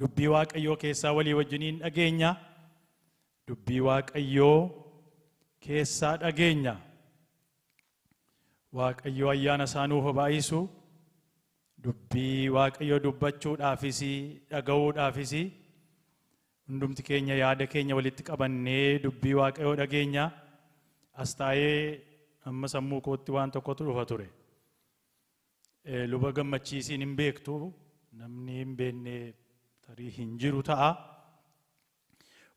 Dubbii Waaqayyoo keessaa walii wajjiniin dhageenya. Dubbii Waaqayyoo keessaa dhageenya. Waaqayyo ayyaana isaa nuuf haa baay'isu. Dubbii Waaqayyoo dubbachuudhaafis dhaga'uudhaafis hundumti keenya yaada keenya walitti qabannee dubbii Waaqayyoo dhageenya. As taa'ee amma sammuu kootti waan tokkotu dhufa ture. Luba Gammachiisiin hin beektu, namni hin beekne tarii hin jiru ta'a.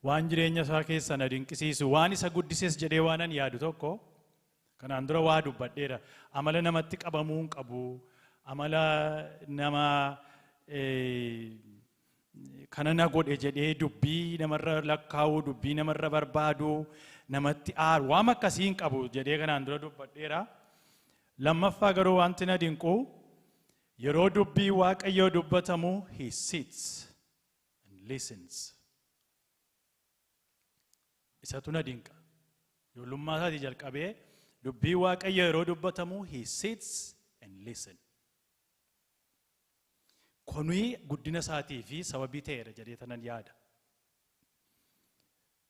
Waan jireenya isaa keessa na dinqisiisu, waan isa guddises jedhee waan ani yaadu tokko kanaan dura waa dubbadheera. Amala namatti qabamuu hin qabu. Amala nama kana na godhe jedhee dubbii namarra lakkaa'uu, dubbii namarra barbaadu, namatti aaru, waan akkasii hin qabu jedhee kanaan dura dubbadheera. Lammaffaa garuu wanti na dinqu yeroo dubbii Waaqayyoo dubbatamu he sits and listens. Isatu na dinqa. Ijoollummaa isaatii jalqabee dubbii Waaqayyoo yeroo dubbatamu he sits and listen. Kuni guddina isaatii fi sababii ta'eera jedhee tanan yaada.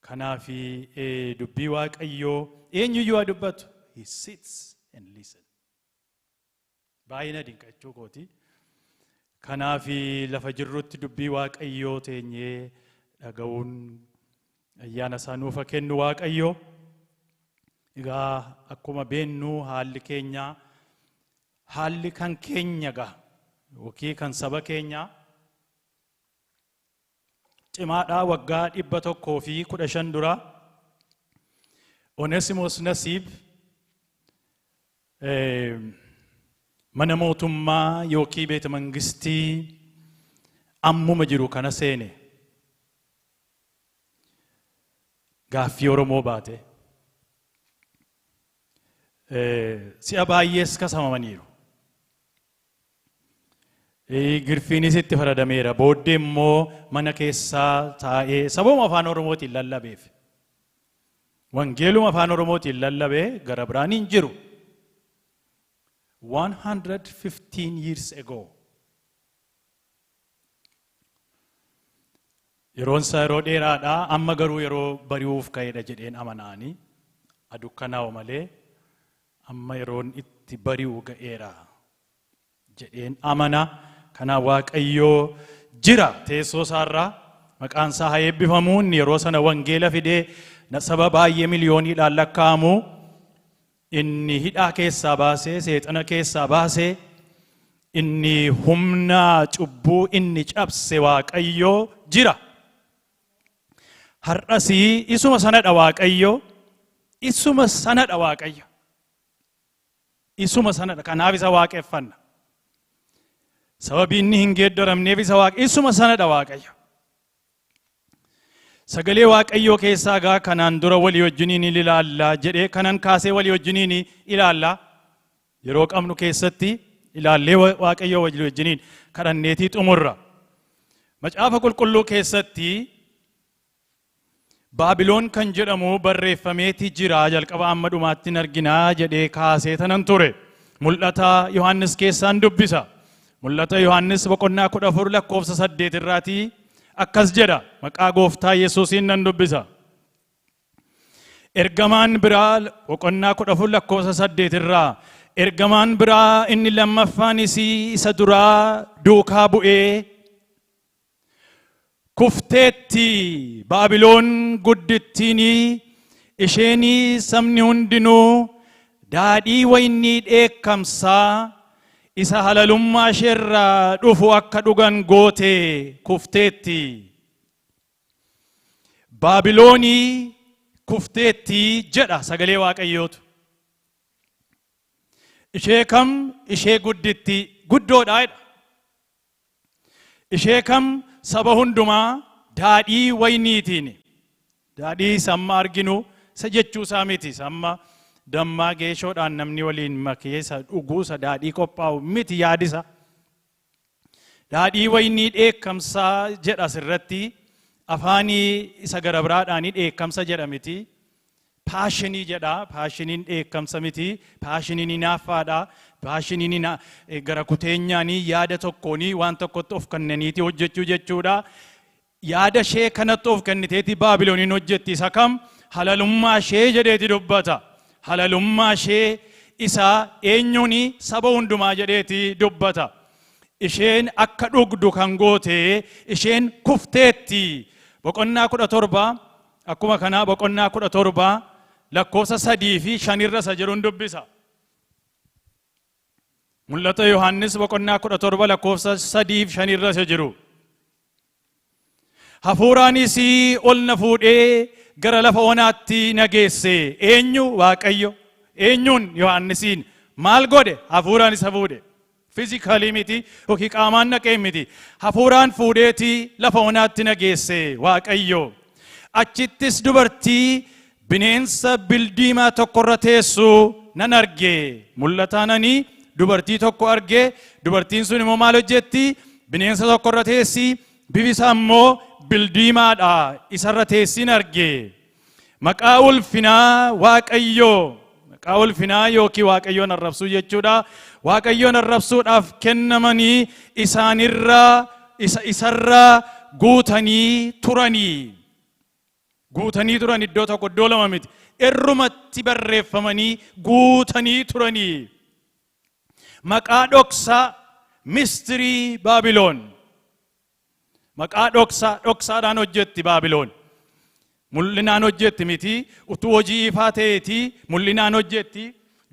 Kanaaf dubbii Waaqayyoo eenyuyyuu haa dubbatu he sits and listen. Baay'ee na dinqa jechuu kooti. Kanaaf lafa jirrutti dubbii Waaqayyoo teenyee dhaga'uun ayyaana isaa nuuf haa kennu Waaqayyo. Egaa akkuma beennu haalli keenya, haalli kan keenya gaa yookiin kan saba keenya cimaadhaa. Waggaa 115 dura Onesimos Nasiib mana mootummaa yookiin beeta mangistii ammuma jiru kana seene. Gaaffii Oromoo baate. Si'a baay'ees kasamamaniiru. Girfiinis itti faradameera. Booddee immoo mana keessaa taa'ee sababuma afaan Oromootiin lallabeef. Wangeeluma afaan Oromootiin lallabee gara biraan hin jiru. 115 years ago. Yeroon isaa yeroo dheeraadha. Amma garuu yeroo bari'uuf ka'edha jedheen amanaani. Adukkanaa'u malee amma yeroon itti bari'u ga'eera jedheen amana. Kana Waaqayyoo jira teessoo isaarraa, maqaan isaa haa eebbifamu. Inni yeroo sana wangeela fidee saba baay'ee miliyooniidhaan lakkaa'amu inni hidhaa keessaa baasee, seexana keessaa baasee, inni humna cubbuu inni cabse Waaqayyoo jira. Har'as isuma sanadha Waaqayyo. Isuma sanadha Waaqayyo. Isuma sanadha. Kanaaf isa waaqeffanna. Sababii inni hin geeddaramneef isa waaqa. Isuma sanadha Waaqayyo. Sagalee Waaqayyoo keessaa gaa kanaan dura walii wajjiniin ilaalla jedhee kanan kaasee walii wajjiniin ilaalla. Yeroo qabnu keessatti ilaallee Waaqayyoo walii wajjiniin kadhanneetii xumurra. Macaafa Qulqulluu keessatti Baabiloon kan jedhamu barreeffameeti jira, jalqaba amma dhumaatti hin arginaa jedhee kaasee tanan ture. Mul'ata Yohaannis keessaan dubbisa. Mul'ata Yohaannis boqonnaa 14 lakkoofsa 8 irraatii akkas jedha. Maqaa Gooftaa Yesuusiin nan dubbisa. Ergamaan biraa boqonnaa 14 lakkoofsa 8 irraa, ergamaan biraa inni lammaffaanis isa duraa duukaa bu'ee, "Kufteetti Baabiloon guddittiin, isheen sabni hundinuu daadhii waynii dheekkamsaa isa halalummaa isheerraa dhufu akka dhugan goote kufteetti. Baabiloonii kufteetti," jedha sagalee Waaqayyootu. Ishee kam? Ishee gudditti, guddoodha jedha. Ishee kam? Saba hundumaa daadhii wayniitiin. Daadhii isa amma arginu isa jechuu isaa miti. Isa amma dammaa geeshoodhaan namni waliin makee isa dhuguu, isa daadhii qophaa'u miti yaadisa. Daadhii waynii dheekkamsaa jedha asirratti. Afaanii isa gara biraadhaanii dheekkamsa jedha miti. Passion jedha. Passioniin dheekkamsa miti. Passioniin hinaaffaadha. Passioniin gara kuteenyaanii yaada tokkoonii waan tokkotti of kennaniiti hojjechuu jechuudha. Yaada ishee kanatti of kenniteeti Baabilooniin hojjetti. Isa kam? Halalummaa ishee jedheeti dubbata. Halalummaa ishee isa eenyuun saba hundumaa jedheeti dubbata. Isheen akka dhugdu kan goote isheen kufteetti. Boqonnaa 17, akkuma kanaa, boqonnaa 17 lakkoofsa 3 fi 5rra isa jedhuun dubbisa. Mul'ata Yohaannis boqonnaa 17 lakkoofsa 3 fi 5rra isa jiru. Hafuuraanis ol na fuudhee gara lafa onaatti na geesse. Eenyu? Waaqayyo. Eenyuun? Yohaannisiin. Maal godhe? Hafuuraan isa fuudhe. Physically miti yookiin qaamaan naqee miti. Hafuuraan fuudheeti lafa onaatti na geesse Waaqayyo. Achittis dubartii bineensa bildiimaa tokkorra teessu nan arge. Mul'ataananii dubartii tokko arge. Dubartiin sun immoo maal hojjetti? Bineensa tokkorra teessi. Bifi isaa immoo bildiimaadha. Isarra teessin arge. Maqaa ulfinaa Waaqayyoo. Maqaa ulfinaa yookiin Waaqayyoon arrabsuu jechuudha. Waaqayyoon arrabsuudhaaf kennamanii isaanirraa isa isarraa guutanii turanii. Guutanii turan, iddoo tokko iddoo lama miti. Irrumatti barreeffamanii guutanii turanii. Maqaa dhoksaa, mystery Baabiloon. Maqaa dhoksaa, dhoksaadhaan hojjetti Baabiloon. Mul'inaan hojjetti miti, utuu hojii ifaa ta'eeti mul'inaan hojjetti,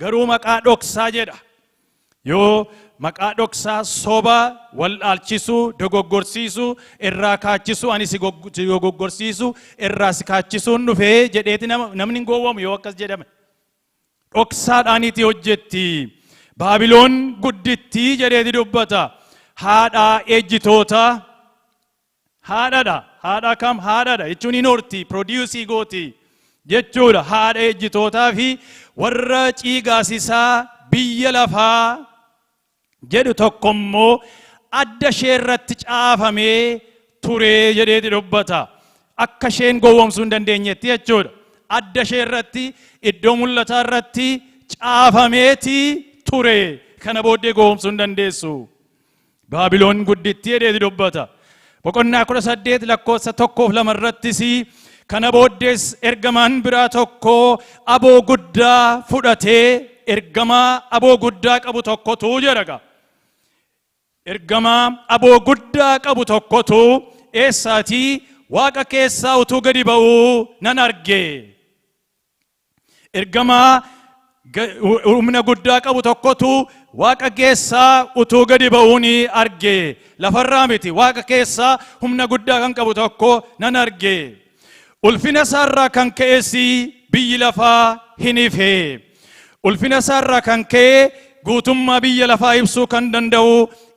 garuu maqaa dhoksaa jedha. Yoo maqaa dhoksaa, soba, wal dhaalchisuu, dogoggorsiisuu, irraa kaachisuu, ani si dogoggorsiisuu, irraa si kaachisuun dhufee jedheeti namni hin gowwamu yoo akkas jedhame. Dhoksaadhaaniiti hojjetti. Baabiloon guddittii jedheeti dubbata. Haadha ejjitoota, haadhadha. Haadha kam? Haadhadha jechuun hin horti, produce gooti jechuudha. Haadha ejjitootaa fi warra ciigaasisaa biyya lafaa jedhu tokko immoo adda ishee irratti caafamee ture jedheeti dubbata. Akka isheen gowwoomsuu hin dandeenyetti jechuudha. Adda ishee irratti, iddoo mul'ataa irratti caafameeti ture. Kana booddee gowwoomsuu hin dandeessu. Baabiloon guddittii jedheeti dubbata. Boqonnaa 18 lakkoofsa 1f 2 irrattis, kana booddees ergamaan biraa tokko aboo guddaa fudhatee, ergamaa aboo guddaa qabu tokkotu jedha. Ergamaa aboo guddaa qabu tokkotu eessaatii? Waaqa keessaa utuu gadi ba'uu nan arge. Ergamaa humna guddaa qabu tokkotu Waaqa keessaa utuu gadi ba'uu ni arge. Lafarraa miti, Waaqa keessaa humna guddaa kan qabu tokko nan arge. Ulfina isaarraa kan ka'es biyyi lafaa hin ife. Ulfina isaarraa kan ka'e guutummaa biyya lafaa ibsuu kan danda'u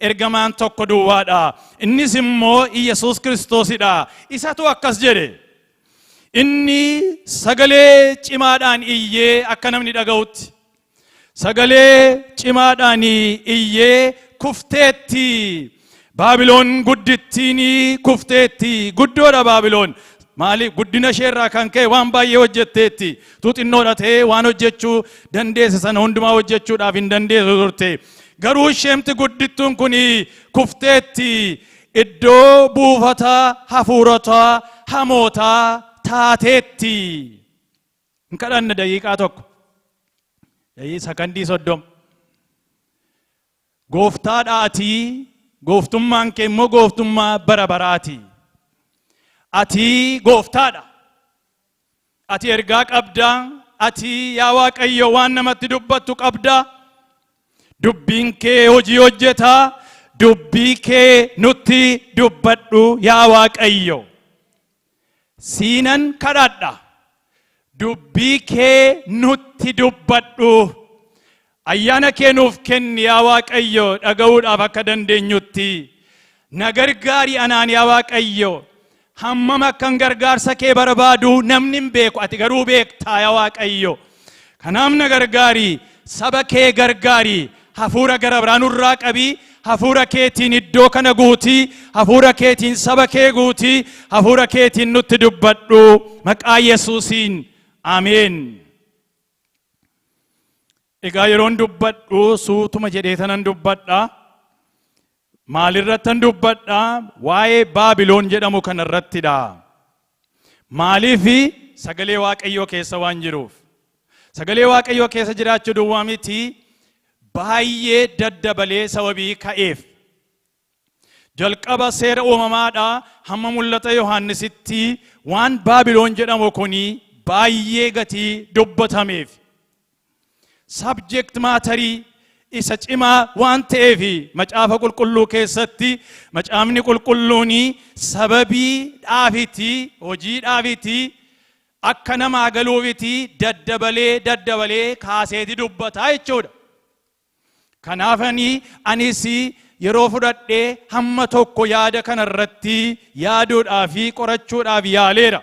ergamaan tokko duwwaadha. Innis immoo Iyyasuus Kiristoosidha. Isatu akkas jedhe. Inni sagalee cimaadhaan iyyee akka namni dhaga'utti. Sagalee cimaadhaan iyyee, "Kufteetti. Baabiloon guddittiin kufteetti." Guddoodha Baabiloon. Maali? Guddina isheerraa kan ka'e waan baay'ee hojjetteetti. Utuu xinnoodha ta'ee waan hojjechuu dandeesse sana hundumaa hojjechuudhaaf hin dandeessu turte. Garuu isheemti guddittuun kun kufteetti. Iddoo buufata hafuurota hamootaa taateetti. Hin kadhanna daqiiqaa tokko. Sakandii 30. Gooftaadha ati, gooftummaan kee immoo gooftummaa bara baraati. Ati gooftaadha. Ati ergaa qabdaa. Ati yaa Waaqayyo waan namatti dubbattu qabdaa. Dubbiin kee hojii hojjetaa. Dubbii kee nutti dubbadhu, yaa Waaqayyo. Siinan kadhadha. Dubbii kee nutti dubbadhu. Ayyaana kee nuuf kenni, yaa Waaqayyo, dhaga'uudhaaf akka dandeenyutti. Na gargaari anaan, yaa Waaqayyo. Hammam akkan gargaarsa kee barbaadu namni hin beeku, ati garuu beektaa, yaa Waaqayyo. Kanaaf na gargaari, saba kee gargaari, hafuura gara biraa nurraa qabii, hafuura keetiin iddoo kana guutii, hafuura keetiin saba kee guutii, hafuura keetiin nutti dubbadhu, maqaa Yesuusiin. Ameen. Egaa yeroon dubbadhu suutuma jedhee tanan dubbadha. Maalirrattan dubbadha? Waa'ee Baabiloon jedhamu kanarrattidha. Maaliif? Sagalee Waaqayyoo keessa waan jiruuf. Sagalee Waaqayyoo keessa jiraachuu duwwaa miti, baay'ee daddabalee sababii ka'eef. Jalqaba Seera Uumamaadhaa hamma Mul'ata Yohaannisitti waan Baabiloon jedhamu kuni baay'ee gatii dubbatameef. Subject matterii isa cimaa waan ta'eef, Macaafa Qulqulluu keessatti Macaafni Qulqulluun sababii dhaafiti, hojii dhaafiti, akka namaa galuufiti daddabalee daddabalee kaaseeti dubbataa jechuudha. Kanaafani anis yeroo fudhadhee hamma tokko yaada kanarratti yaaduudhaa fi qorachuudhaaf yaaleera.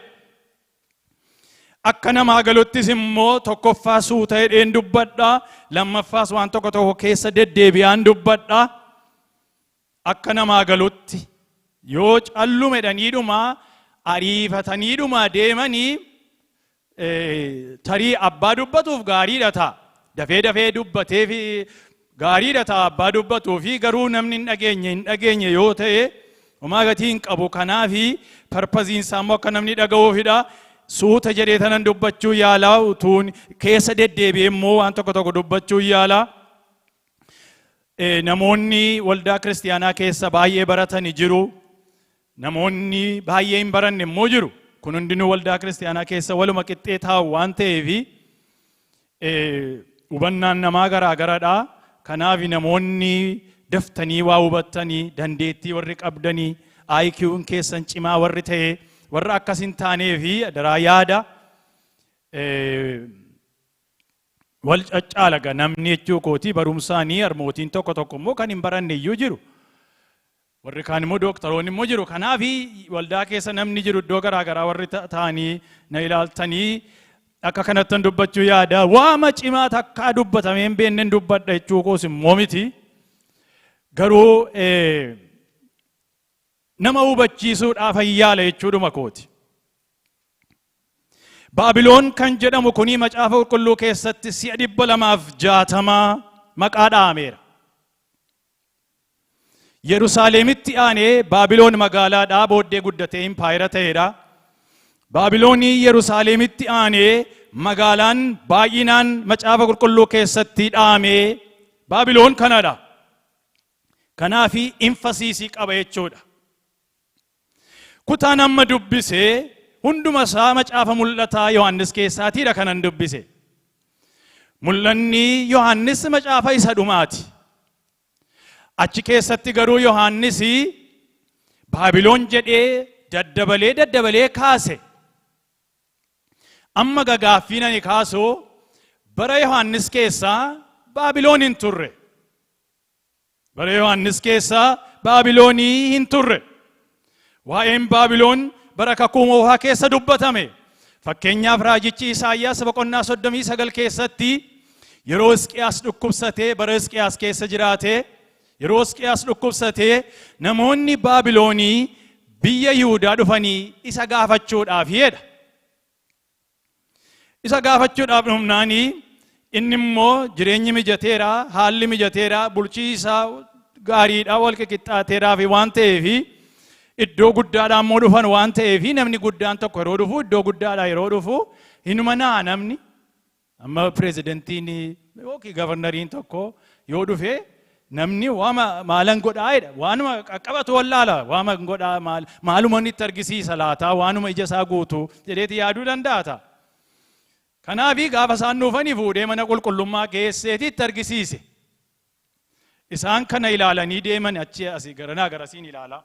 Akka namaa galuttis immoo tokkoffaa suuta jedheen dubbadha. Lammaffaas waan tokko tokko keessa deddeebi'aan dubbadha. Akka namaa galutti yoo callumedhaniidhuma ariifataniidhuma deemanii, tarii abbaa dubbatuuf gaariidha ta'a. Dafee dafee dubbatee fi gaariidha ta'a abbaa dubbatuu fi, garuu namni hin dhageenye yoo ta'e homaa gatii hin qabu. Kanaafi purposeiin isaa immoo akka namni dhaga'uufidha. Suuta jedhee tanan dubbachuu yaalaa, utuun keessa deddeebi'ee immoo waan tokko tokko dubbachuu yaalaa. Namoonni waldaa kiristiyaanaa keessa baay'ee baratani jiru. Namoonni baay'ee hin baranne immoo jiru. Kun hundinuu waldaa kiristiyaanaa keessa waluma qixxee taa'u waan ta'eef, hubannaan namaa garaa garadha. Kanaaf namoonni daftanii waa hubattanii, dandeettii warri qabdanii, IQ'n keessan cimaa warri ta'e, warra akkas hin taanee fi daraa yaada wal caccaalaga namni jechuu kooti. Barumsaanii harmootiin tokko tokko immoo kan hin baranne iyyuu jiru. Warri kaan immoo dooktaroonni immoo jiru. Kanaaf waldaa keessa namni jiru iddoo garaa garaa warri ta'anii na ilaaltanii akka kanattan dubbachuu yaada. Waama cimaa takkaa dubbatamee hin beeknen dubbadha jechuu koos immoo miti. Garuu nama hubachiisuudhaaf yaala jechuudhuma kooti. Baabiloon kan jedhamu kuni Macaafa Qulqulluu keessatti si'a 260 maqaa dha'ameera. Yerusaalemitti aanee Baabiloon magaalaadhaa booddee guddatee impaayera ta'eedha. Baabiloonii Yerusaalemitti aanee magaalaan baay'inaan Macaafa Qulqulluu keessatti dha'amee Baabiloon kanadha. Kanaafi emphasisii qaba jechuudha. Kutaan amma dubbisee hunduma isaa Macaafa Mul'ataa Yohaannis keessaatiidha kanan dubbise. Mul'anni Yohaannis macaafa isa dhumaati. Achi keessatti garuu Yohaannis Baabiloon jedhee daddabalee daddabalee kaase. Amma gagaaffiin ani kaasu, bara Yohaannis keessaa Baabiloon hin turre. Bara Yohaannis keessaa Baabiloonii hin turre. Waa'een Baabiloon bara Kakuu Moofaa keessa dubbatame. Fakkeenyaaf, raajichi Isaayyaas boqonnaa 39 keessatti yeroo Hisqiyaas dhukkubsatee, bara Hisqiyaas keessa jiraate, yeroo Hisqiyaas dhukkubsatee namoonni Baabiloonii biyya Yihudaa dhufanii isa gaafachuudhaaf jedha. Isa gaafachuudhaaf dhufnaanii inni immoo jireenyi mijateera, haalli mijateera, bulchiisa gaariidha, wal qixxaateeraa fi waan ta'eefi, iddoo guddaadhaa immoo dhufan waan ta'eefi, namni guddaan tokko yeroo dhufu, iddoo guddaadhaa yeroo dhufu hinuma naa namni. Amma pirezidantiin yookiin governoriin tokko yoo dhufe namni waama maalan godhaa jedha. Waanuma qaqqabatu wallaala. Waama godhaa, maal maaluma inni itti argisiisa laataa, waanuma ija isaa guutu jedheeti yaaduu danda'a ta'a. Kanaafi gaafa isaan dhufanii fuudhee mana qulqullummaa geesseeti itti argisiise. Isaan kana ilaalanii deeman, achi asii garanaa garasiin ilaalaa.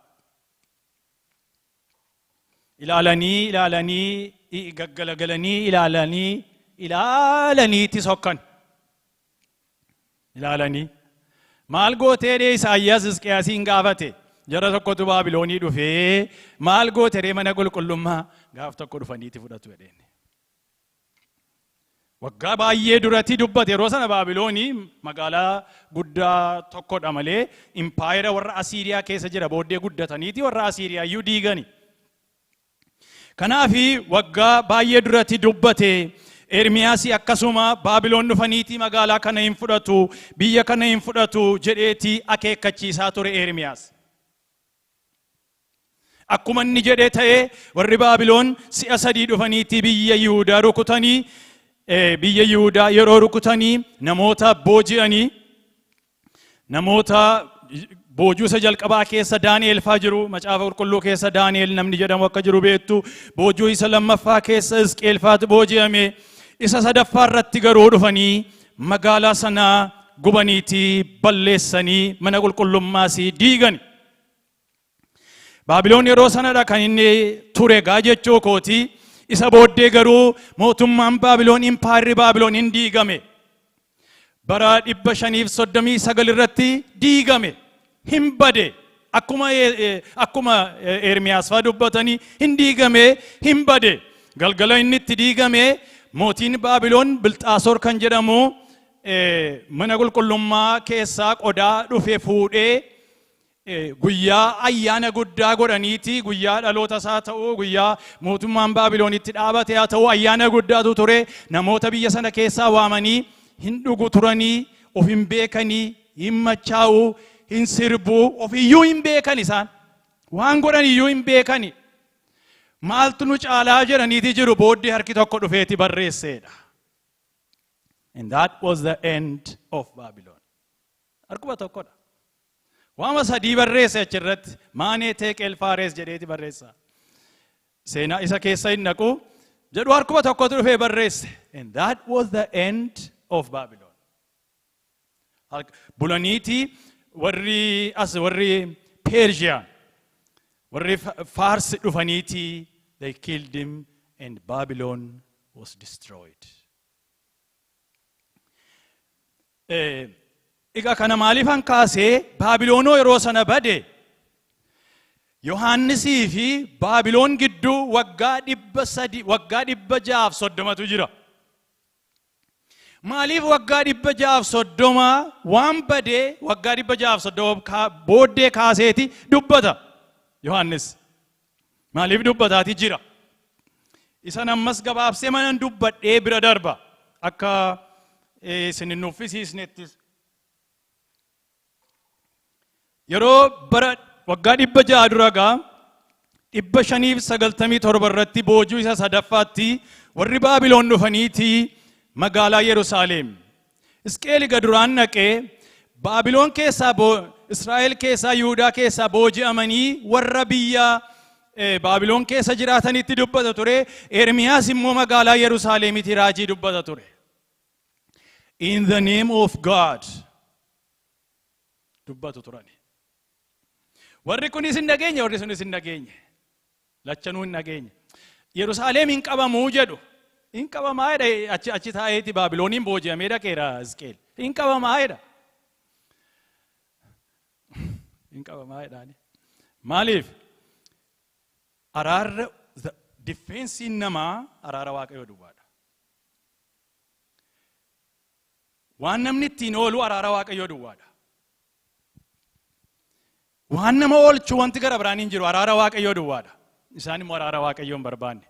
Ilaalanii ilaalanii, gaggalagalanii ilaalanii ilaalaniitti sokkan. Ilaalanii. Maal gootee ree, Isaayyaas Hisqiyaasiin gaafate. Jara tokkotu Baabiloonii dhufee, maal goote ree, mana qulqullummaa gaaf tokko dhufaniiti fudhatu jedheen. Waggaa baay'ee duratti dubbate. Yeroo sana Baabiloonii magaalaa guddaa tokkodha malee impaayera warra Asiiriyaa keessa jira, booddee guddataniiti warra Asiiriyaa iyyuu diigani. Kanaafi waggaa baay'ee duratti dubbate. Ermiyaasii akkasuma Baabiloon dhufaniitii magaalaa kana hin fudhatu, biyya kana hin fudhatu jedheetii akeekkachiisaa ture Ermiyaas. Akkuma inni jedhee ta'ee, warri Baabiloon si'a sadii dhufaniitii biyya Yihudaa rukutanii, biyya Yihudaa yeroo rukutanii namoota booji'anii, namoota boojuu isa jalqabaa keessa Daani'el faa jiru. Macaafa Qulqulluu keessa Daani'el namni jedhamu akka jiru beektu. Boojuu isa lammaffaa keessa Hisqeel faatu booji'ame. Isa sadaffaa irratti garuu dhufanii magaalaa sanaa gubaniitii balleessanii mana qulqullummaas diigani. Baabiloon yeroo sanadha kan inni ture gaa jechuu kooti. Isa booddee garuu mootummaan Baabiloon, impaayirri Baabiloon hin diigame. Bara 539 irratti diigame. Hin bade. Akkuma Ermiyaas fa'aa dubbatanii hin diigame, hin bade. Galgala inni itti diigame mootiin Baabiloon Bilxaasor kan jedhamu mana qulqullummaa keessaa qodaa dhufe fuudhee, guyyaa ayyaana guddaa godhaniiti, guyyaa dhaloota isaa ta'uu, guyyaa mootummaan Baabiloonitti dhaabate haa ta'u, ayyaana guddaatu ture. Namoota biyya sana keessaa waamanii hin dhugu turanii, of hin beekanii, hin machaa'u, hin sirbuu, ofiyyuu hin beekan. Isaan waan godhan iyyuu hin beekani. Maaltu nu caalaa jedhaniiti jiru. Booddee harki tokko dhufeeti barreesseedha. And that was the end of Babylon. Harkuma tokkodha. Waama sadii barreesse achirratti, Maanee, Teeqeel, Faares jedheeti barreessa. Seenaa isa keessa hin naqu jedhu, harkuma tokkotu dhufee barreesse. And that was the end of Babylon. Bulaniiti warri as, warri Persian, warri Faarsi dhufaniiti, they killed him and Babylon was destroyed. Egaa kana maaliifan kaasee? Baabiloonoo yeroo sana bade, Yohaannisii fi Baabiloon gidduu waggaa 300, waggaa 630tu jira. Maaliif waggaa 630 waan badee waggaa 630 booddee kaaseeti dubbata Yohaannis? Maaliif dubbataati jira? Isan ammas gabaabsee manan dubbadhee bira darba, akka isin hin nuffisiisnettis. Yeroo bara waggaa 600 dura gaa, 597 irratti boojuu isa sadaffaatti warri Baabiloon dhufaniiti magaalaa Yerusaalem. Isqeel ga duraan naqee Baabiloon keessaa, Israa'el keessaa, Yihudaa keessaa booji'amanii warra biyya Baabiloon keessa jiraatanitti dubbata ture. Ermiyaas immoo magaalaa Yerusaalemitti raajii dubbata ture. In the name of God dubbatu turani. Warri kunis hin dhageenye, warri sunis hin dhageenye. Lachanuu hin dhageenye. Yerusaalem hin qabamuu jedhu. Hin qabamaa jedha. Achi taa'eeti Baabilooniin booji'amee dhaqeera Hisqeel. Hin qabamaa jedha. Hin qabamaa jedhaani. Maaliif? Araarra defense-iin namaa araara Waaqayyoo duwwaadha. Waan namni ittiin oolu araara Waaqayyoo duwwaadha. Waan nama oolchu wanti gara biraan hin jiru, araara Waaqayyoo duwwaadha. Isaan immoo araara Waaqayyoo hin barbaanne.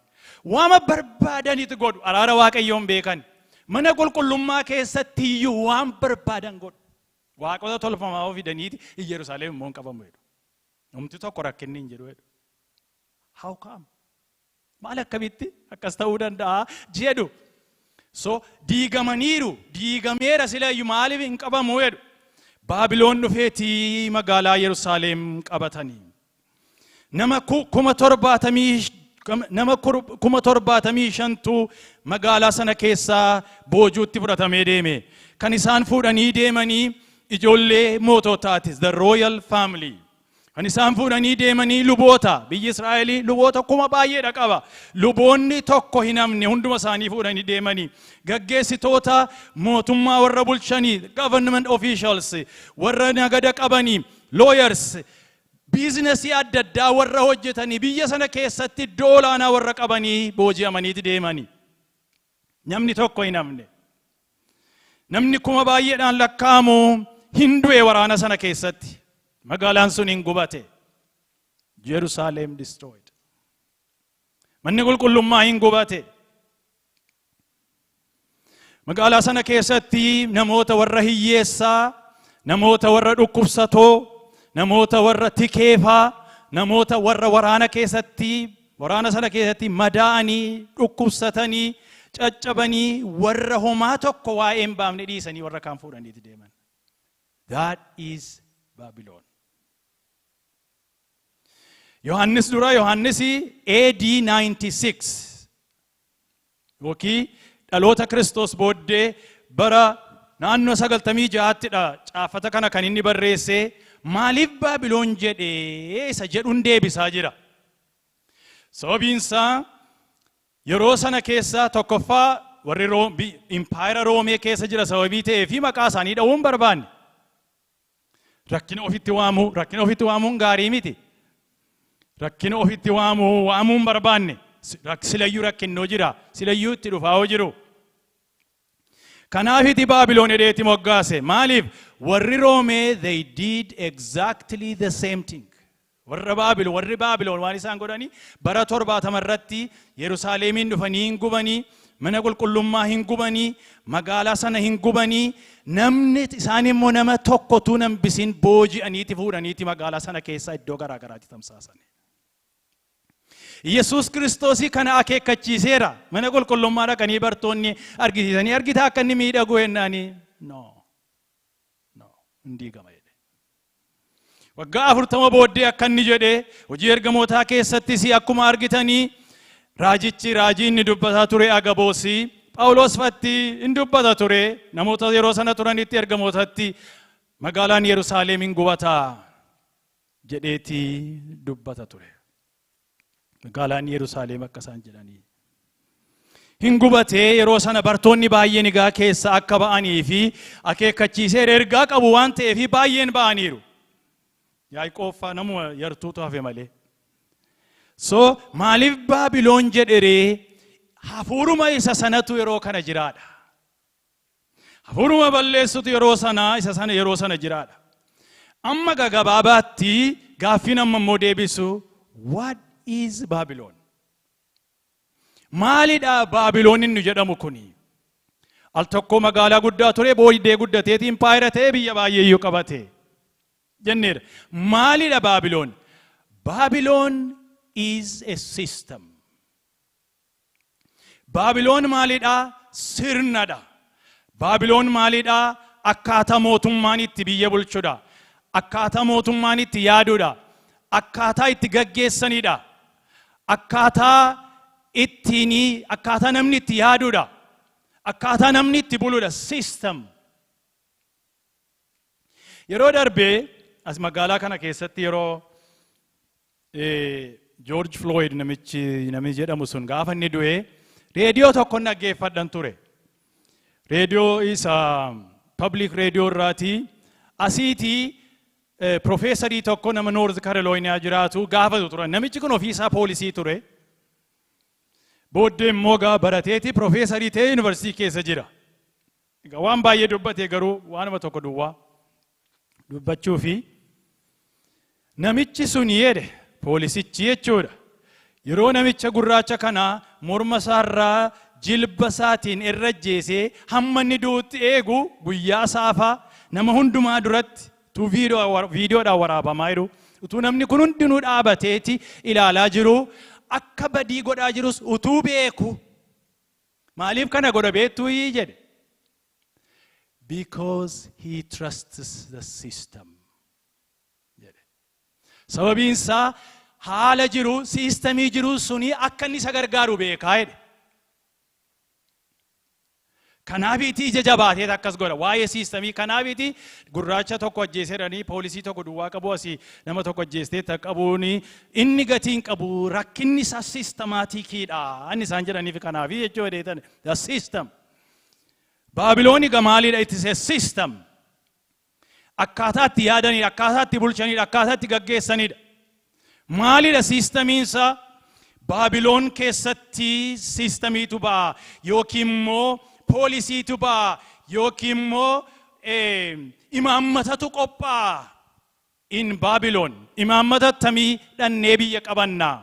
Waama barbaadanitu godhu, araara Waaqayyoo hin beekan. Mana qulqullummaa keessatti iyyuu waan barbaadan godhu. Waaqota tolfamaa fidaniiti Yerusaalem immoo hin qabamu jedhu. Namti tokko rakkinni hin jiru jedhu. How come? Maal, akkamitti akkas ta'uu danda'a jedhu. So diigamaniiru, diigameera silayyuu, maaliif hin qabamu jedhu. Baabiloon dhufeetii magaalaa Yerusaalem qabatanii. Nama 75,000tu magaalaa sana keessaa boojuutti fudhatamee deeme. Kan isaan fuudhanii deemanii ijoollee moototaatis, the royal family. Kan isaan fuudhanii deemanii luboota. Biyyi Israa'elii luboota kuma baay'eedha qaba. Luboonni tokko hin hafne, hunduma isaanii fuudhanii deemanii. Gaggeessitoota mootummaa warra bulchanii, government officials, warra nagada qabanii, lawyers, business-ii adda addaa warra hojjetanii, biyya sana keessatti iddoo olaanaa warra qabanii booji'amaniiti deemanii. Namni tokko hin hafne. Namni kuma baay'eedhaan lakkaa'amu hin du'e waraana sana keessatti. Magaalaan sun hin gubate. Jerusalem destroyed. Manni qulqullummaa hin gubate. Magaalaa sana keessatti namoota warra hiyyeessaa, namoota warra dhukkubsatoo, namoota warra tikeefaa, namoota warra waraana keessatti, waraana sana keessatti madaa'anii, dhukkubsatanii, caccabanii, warra homaa tokko waa'ee hin baafne dhiisanii warra kaan fuudhaniiti deeman. That is Babylon. Yohannis dura, Yohannis AD 96 yookiin dhaloota Kiristoos booddee bara naannoo 96ttidha caafata kana kan inni barreesse. Maaliif Baabiloon jedhee isa jedhuun deebisaa jira. Sababiin isaa yeroo sana keessa tokkoffaa warri impaayera Roomee keessa jira sababii ta'ee fi maqaa isaanii dha'uu hin barbaanne. Rakkina ofitti waamuu, rakkina ofitti waamuun gaarii miti. Rakkina ofitti waamuu hin barbaanne. Silayyuu rakkinnoo jira. Silayyuu itti dhufaa jiru. Kanaafiti Baabiloon jedheeti moggaase. Maaliif? Warri Roomee, they did exactly the same thing. Warri Baabiloon waan isaan godhanii bara 70 irratti Yerusaalemiin dhufanii hin gubanii, mana qulqullummaa hin gubanii, magaalaa sana hin gubanii, namni isaan immoo nama tokkotu nambisin booji'aniiti fuudhaniiti magaalaa sana keessaa iddoo garaa garaatti tamsaasan. Yesuus Kiristoosii kana akeekkachiiseera. Mana qulqullummaa dhaqanii bartoonni argisiisanii, argitaa akka inni miidhagu jennaanii, "No. No, hin diigama" jedhe. Waggaa 40 booddee akka inni jedhe hojii ergamootaa keessattis akkuma argitanii, raajichi raajii inni dubbataa ture Agaboosii Phaawulos fatti hin dubbata ture, namoota yeroo sana turanitti, ergamootatti, magaalaan Yerusaalem hin gubataa jedheeti dubbata ture. Magaalaan Yerusaalem akka isaan jedhanii hin gubatee. Yeroo sana bartoonni baay'een egaa keessa akka ba'anii fi akeekkachiisee ergaa qabu waan ta'eef baay'een ba'aniiru. Yaaqoob faa namuma yartuutu hafe malee. So maaliif Baabiloon jedheree? Hafuuruma isa sanatu yeroo kana jiraadha. Hafuuruma balleessutu yeroo sana isa sana yeroo sana jiraadha. Amma gagabaabaatti gaaffiin amma immoo deebisu, what is Babylon? Maalidha Baabiloon inni jedhamu kuni? Al tokko magaalaa guddaa ture, booddee guddateeti impaayera ta'ee biyya baay'ee iyyuu qabate jenneera. Maalidha Baabiloon? Babylon is a system. Baabiloon maalidha? Sirnadha. Baabiloon maalidha? Akkaataa mootummaan itti biyya bulchudha. Akkaataa mootummaan itti yaadudha. Akkaataa itti gaggeessanidha. Akkaataa ittiin, akkaataa namni itti yaadudha. Akkaataa namni itti buludha. System. Yeroo darbee as magaalaa kana keessatti yeroo George Floyd namichi namni jedhamu sun gaafa inni du'e, reediyoo tokkon dhaggeeffadhan ture. Reediyoo isa public radio irraatii asiitii profeesarii tokko nama North Carolina jiraatu gaafatu turan. Namichi kun ofiisaa poolisii ture. Booddee immoo gaa barateeti profeesarii ta'ee yuunivarsiitii keessa jira. Egaa waan baay'ee dubbatee, garuu waanuma tokko duwwaa dubbachuu fi namichi sun jedhe, poolisichi jechuudha. Yeroo namicha gurraacha kanaa morma isaarraa jilba isaatiin irra jeesee hamma inni du'utti eegu, guyyaa saafaa nama hundumaa duratti utuu viidiyoodhaan waraabamaa jiru, utuu namni kun hundinuu dhaabateeti ilaalaa jiru, akka badii godhaa jirus utuu beeku, maaliif kana godha beektuu jedhe. "Because he trusts the system" jedhe. Sababiin isaa haala jiru, siistamii jiru suni akka inni isa gargaaru beekaa jedhe. Kanaafiiti ija jabaateet akkas godha. Waa'ee siistamii kanaafiiti gurraacha tokko ajjeesedhanii poolisii tokko duwwaa qabu, asii nama tokko ajjeestee qabuuni inni gatiin qabu, rakkinni isaa systematic-iidha. Inni isaan jedhaniif kanaafi jechuu dheetan, the system. Baabilooni maaliidha? It is a system. Akkaataa itti yaadanidha, akkaataa itti bulchanidha, akkaataa itti gaggeessanidha. Maalidha siistamiinsa? Baabiloon keessatti siistamiitu ba'a yookiin immoo poolisiitu ba'a yookiin immoo imaammatatu qophaa'a. In Baabiloon imaammata akkamii dhannee biyya qabannaa?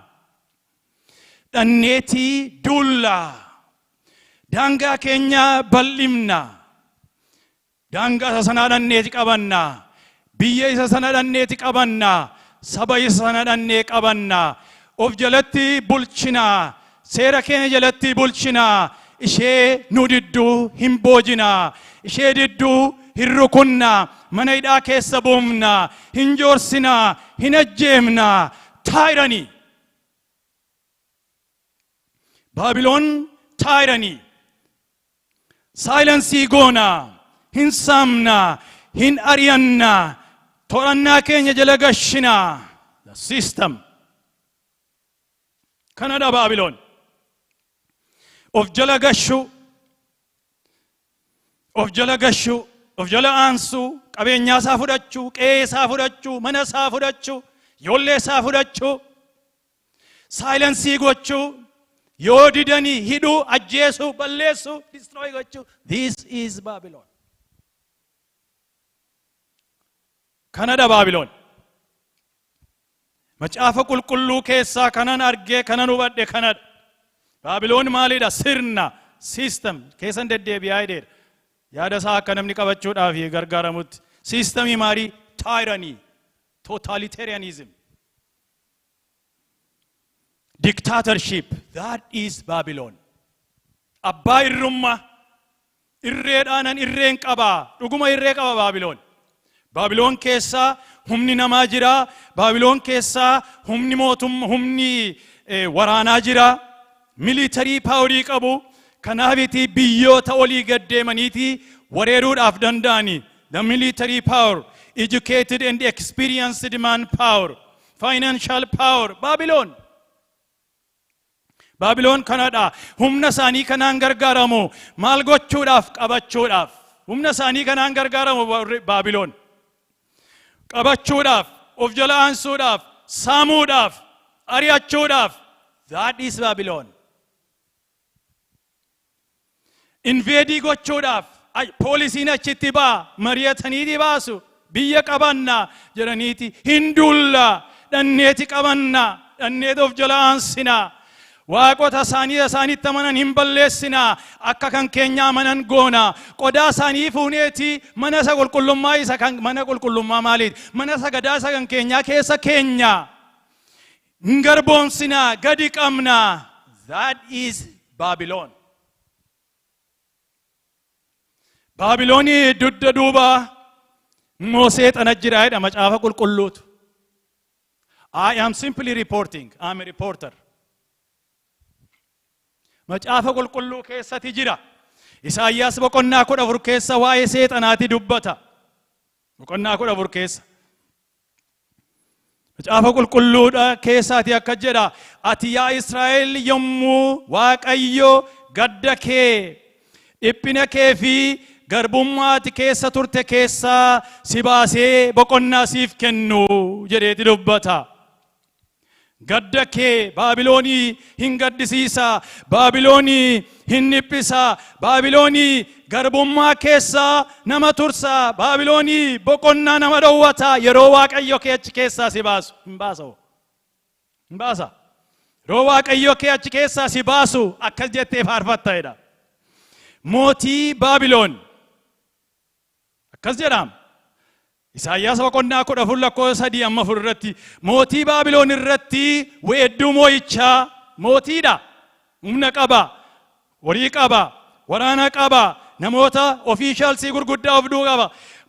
Dhanneetii duullaa. Daangaa keenya bal'ifna. Daangaa isa sanaa dhanneeti qabanna. Biyya isa sana dhanneeti qabanna. Saba isa sana dhannee qabanna. Of jalatti bulchina. Seera keenya jalatti bulchina. Ishee nu didduu hin boojina. Ishee didduu hin rukunna. Mana hidhaa keessa buufna. Hin joorsina. Hin ajjeefna. Tyranny. Baabiloon tyranny. Silence goona. Hin saamna. Hin ari'anna. To'annaa keenya jala gashina. The system. Kanadha Baabiloon. Of jala gashuu. Of jala gashuu. Of jala aansuu. Qabeenyaa isaa fudhachuu. Qe'ee isaa fudhachuu. Mana isaa fudhachuu. Ijoollee isaa fudhachuu. Silence gochuu. Yoo didanii hidhuu, ajjeesuu, balleessuu, destroy gochuu. This is Babylon. Kanadha Baabiloon. Macaafa Qulqulluu keessaa kanan argee, kanan hubadhe kanadha. Baabiloon maalidha? Sirna, system keessan deddeebi'aa jedheera. Yaada isaa akka namni qabachuudhaaf gargaaramutti. Systemii maalii? Tyranny, totalitarianism, dictatorship. That is Babylon. Abbaa irrummaa, irreedhaanan irreen qabaa. Dhuguma irree qaba Baabiloon. Baabiloon keessaa humni namaa jira. Baabiloon keessaa humni mootummaa, humni waraanaa jira. Military powerii qabu. Kanaafiti biyyoota olii gad deemaniiti wareeruudhaaf danda'ani. The military power, educated and experienced man power, financial power, Baabiloon. Baabiloon kanadha. Humna isaanii kanaan gargaaramu. Maal gochuudhaaf? Qabachuudhaaf. Humna isaanii kanaan gargaaramu Baabiloon. Qabachuudhaaf, of jala aansuudhaaf, saamuudhaaf, ari'achuudhaaf. That is Babylon. Invade gochuudhaaf poolisiin achitti ba'a, mari'ataniiti baasu, biyya qabanna jedhaniiti hin duulla, dhanneeti qabanna, dhanneeti of jala aansina, waaqota isaanii isaanitti amanan hin balleessina, akka kan keenya amanan goona, qodaa isaanii fuuneeti mana isa qulqullummaa, isa kan mana qulqullummaa maaliiti, mana sagadaa isa kan keenyaa keessa keenya hin garboomsina, gadi qabna. That is Babylon. Baabiloonii dugda duuba immoo seexana jira jedha Macaafa Qulqulluutu. I am simply reporting. I am a reporter. Macaafa Qulqulluu keessatti jira. Isaayyaas boqonnaa 14 keessa waa'ee seexanaati dubbata. Boqonnaa 14 keessa. Macaafa Qulqulluudha keessaati akka jedha. Ati yaa Israa'el, yommuu Waaqayyo gadda kee, dhiphina kee fi garbummaa ati keessa turte keessaa si baasee boqonnaa siif kennu jedheeti dubbata. Gadda kee Baabiloonii hin gaddisiisa, Baabiloonii hin dhiphisa, Baabiloonii garbummaa keessaa nama tursa, Baabiloonii boqonnaa nama dhowwata. Yeroo Waaqayyo kee achi keessaa si baasu hin baasa. Hin baasa. Yeroo Waaqayyo kee achi keessaa si baasu akkas jettee faarfatta jedha. Mootii Baabiloon akkas jedhama. Isaayyaas boqonnaa 14 lakkoofsa 3 amma 4 irratti, mootii Baabiloon irratti weedduu moo'ichaa. Mootiidha. Humna qaba. Horii qaba. Waraana qaba. Namoota officialsii gurguddaa of duukaa qaba.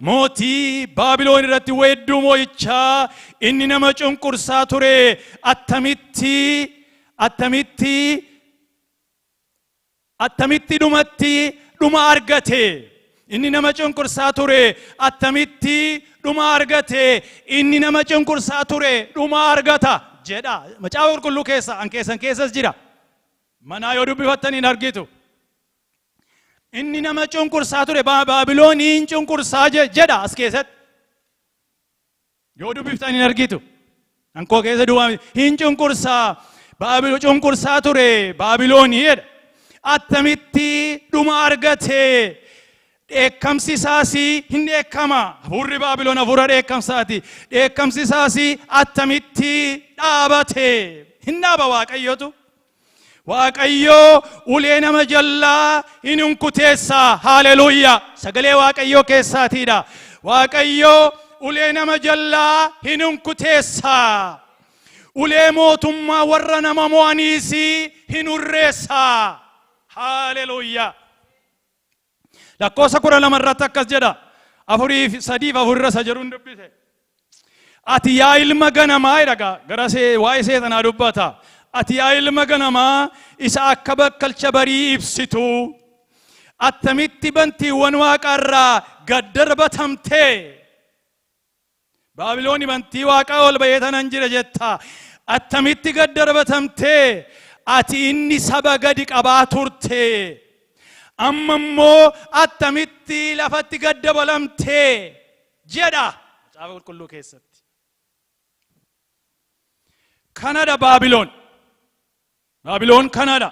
Mootii Baabiloon irratti weedduu moo'ichaa. Inni nama cunqursaa ture attamitti dhumatti dhuma argate! Inni nama cunqursaa ture attamitti dhuma argate! Inni nama cunqursaa ture dhuma argata jedha. Macaafa Qulqulluu keessa, an keessan keessas jira. Manaa yoo dubbifattan hin argitu. Inni nama cunqursaa ture Baabilooniin cunqursaa jedha as keessatti. Yoo dubbiftan hin argitu. Ankoo keessa duwwaa hin cunqursaa. Baabiloo cunqursaa ture Baabiloonii jedha. Attamitti dhuma argate! Dheekkamsi isaas hin dheekkama. Hafuurri Baabiloon hafuura dheekkamsaati. Dheekkamsi isaas attamitti dhaabate! Hin dhaaba Waaqayyotu. Waaqayyoo ulee nama jallaa hin unkuteessa. Haaleluuyaa! Sagalee Waaqayyoo keessaatiidha. Waaqayyoo ulee nama jallaa hin unkuteessa. Ulee mootummaa warra nama mo'aniis hin hurreessa. Haaleluuyaa! Lakkoofsa 12 irratti akkas jedha. Afurii fi sadiif afur irra isa jedhuun dubbise. Ati yaa ilma ganamaa jedha gaa gara waa'ee seexanaa dubbata. Ati yaa ilma ganamaa isa akka bakkalcha barii ibsitu, attamitti bantiiwwan waaqaarraa gad darbatamtee? Baabilooni bantii waaqaa ol ba'ee tanan jira jetta. Attamitti gad darbatamtee, ati inni saba gadi qabaa turte? Amma immoo attamitti lafatti gad dabalamtee jedha Macaafa Qulqulluu keessatti. Kanadha Baabiloon. Baabiloon kanadha.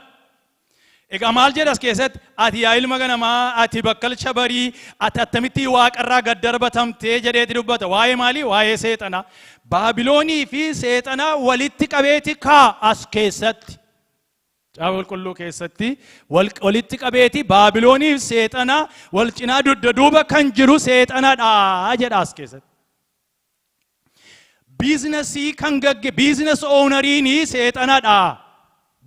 Egaa maal jedha as keessatti? Ati yaa ilma ganamaa, ati bakkalcha barii, ati attamitti waaqarraa gad darbatamtee jedheeti dubbata. Waa'ee maalii? Waa'ee seexanaa. Baabiloonii fi seexanaa walitti qabeeti kaa as keessatti. Macaafa Qulqulluu keessatti walitti qabeeti Baabiloonii fi seexanaa wal cinaa dugda duuba kan jiru seexanadha jedha as keessatti. Biizinasii kan gagge business owneriin seexanadha.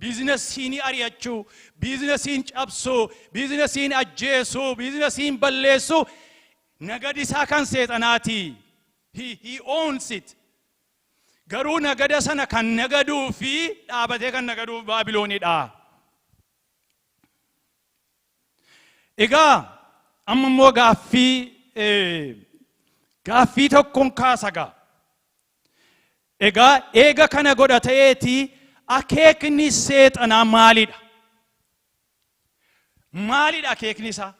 Biizinasiin ari'achuu, biizinasiin cabsuu, biizinasiin ajjeesuu, biizinasiin balleessuu nagadi isaa kan seexanaati. He owns it. Garuu nagada sana kan nagaduu fi dhaabatee kan nagaduuf Baabiloonidha. Egaa amma immoo gaaffii tokkoon kaasa gaa. Egaa eega kana godha ta'eeti, akeekni seexanaa maalidha? Maalidha akeekni isaa?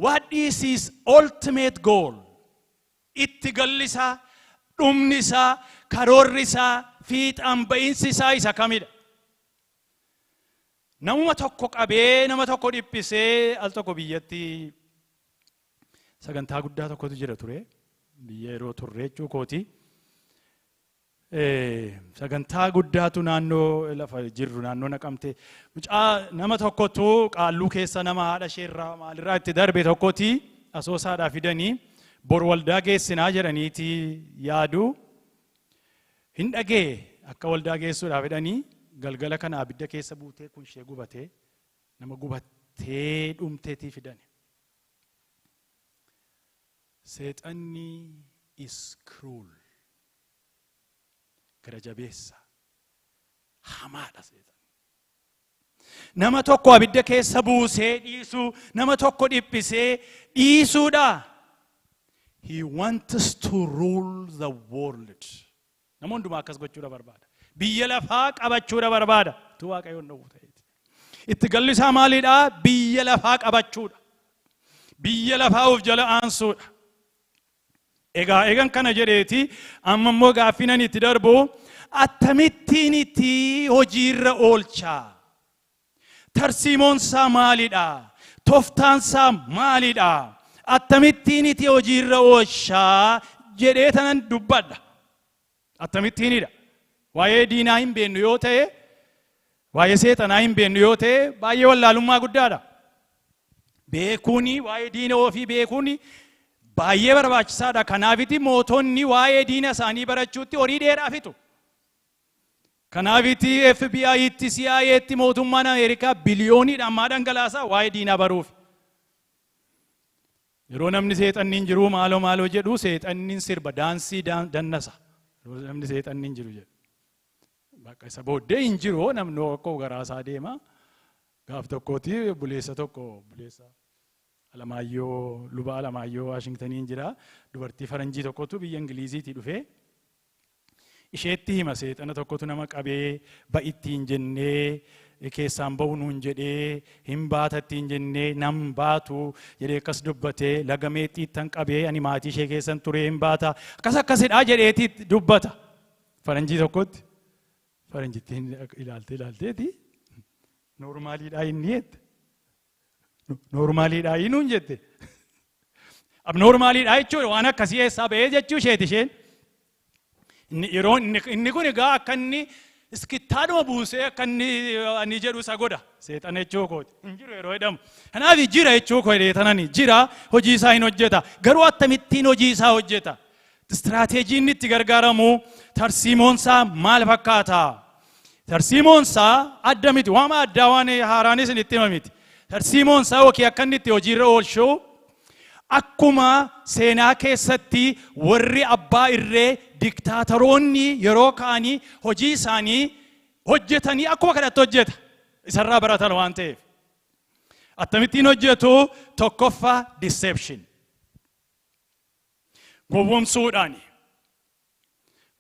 What is his ultimate goal? Itti galli isaa, dhumni isaa, karoorri isaa, fiixaan ba'iinsi isaa isa kamidha? Namuma tokko qabee, nama tokko dhiphisee, al tokko biyyatti sagantaa guddaa tokkotu jira ture. Biyya yeroo turre jechuu kooti. Sagantaa guddaatu naannoo lafa jirru, naannoo Naqamte. Mucaa nama tokkotu qaalluu keessa nama haadha isheerraa maalirraa itti darbe tokkoti Asoosaadhaa fidanii bor waldaa geessinaa jedhaniiti yaadu. Hin dhagee akka waldaa geessuudhaaf jedhanii, galgala kana abidda keessa buutee kun ishee gubatee, nama gubattee dhumteetii fidani. Seexanni is cruel. Gara jabeessa. Hamaadha seexanni. Nama tokko abidda keessa buusee dhiisuu, nama tokko dhiphisee dhiisuudha. He wants to rule the world. Nama hundumaa akkas gochuudha barbaada. Biyya lafaa qabachuudha barbaada. Tu Waaqayyoon dhowwu ta'eeti. Itti galli isaa maalidha? Biyya lafaa qabachuudha. Biyya lafaa of jala aansuudha. Egaa eegan kana jedheeti, amma immoo gaaffiin ani itti darbu, akkamittiin itti hojiirra oolchaa? Tarsiimoon isaa maalidha? Toftaan isaa maalidha? Akkamittiin itti hojiirra oolchaa jedhee tanan dubbadha. Akkamittiinidha? Waa'ee diinaa hin beennu yoo ta'e, waa'ee seexanaa hin beennu yoo ta'e, baay'ee wallaalummaa guddaadha. Beekuuni, waa'ee diina ofii beekuuni baay'ee barbaachisaadha. Kanaafiti mootonni waa'ee diina isaanii barachuutti horii dheeraa fixu. Kanaafiti FBI'tti, CIA'tti mootummaan Ameerikaa biliyooniidhaan maa dhangalaasaa? Waa'ee diinaa baruuf. Yeroo namni seexanni hin jiru maaloo maaloo jedhu, seexanni sirba daansii dannasa. Yeroo namni seexanni hin jiru jedhu. Bakka isa booddee hin jiru, namni akka garaa isaa deema. Gaaf tokkooti obboleessa tokko, obboleessa Alamaayyoo, Luba Alamaayyoo Waashingtaniin jira. Dubartii faranjii tokkotu biyya Ingiliziitii dhufee isheetti hima, seexana tokkotu nama qabee ba'ittiin jennee keessaan ba'u nuun jedhee, hin baatattiin jennee nam baatu jedhee akkas dubbatee, laga meexxiittan qabee, ani maatii ishee keessan ture, hin baata akkas akkasidhaa jedheeti dubbata faranjii tokkotti. Faranjittiin ilaalte ilaalteeti, normaliidhaa inni jette. Normaliidhaa nuun jette. Abnormaliidhaa jechuudha, waan akkasii eessaa ba'ee jechuu isheeti isheen. Yeroo inni kun egaa akka inni Iskittaadhuma buusee akka inni ani jedhu isa godha. Seexana jechuu kooti. Hin jiru yeroo jedhamu. Kanaaf jira jechuu koo jedhee jira, hojii isaa hin hojjeta. Garuu akkamittiin hojii isaa hojjeta? Istiraateejii inni itti gargaaramu, tarsiimoon isaa maal fakkaata? Tarsiimoon isaa adda miti. Waama addaa waan haaraanis itti hima miti. Tarsiimoon isaa yookiin akka inni itti hojiirra oolchu, akkuma seenaa keessatti warri abbaa irree diktaatoroonni yeroo ka'anii hojii isaanii hojjetanii, akkuma kanatti hojjeta. Isarraa baratan waan ta'eef. Akkamittiin hojjetu? Tokkoffaa, deception. Gowwomsuudhaan.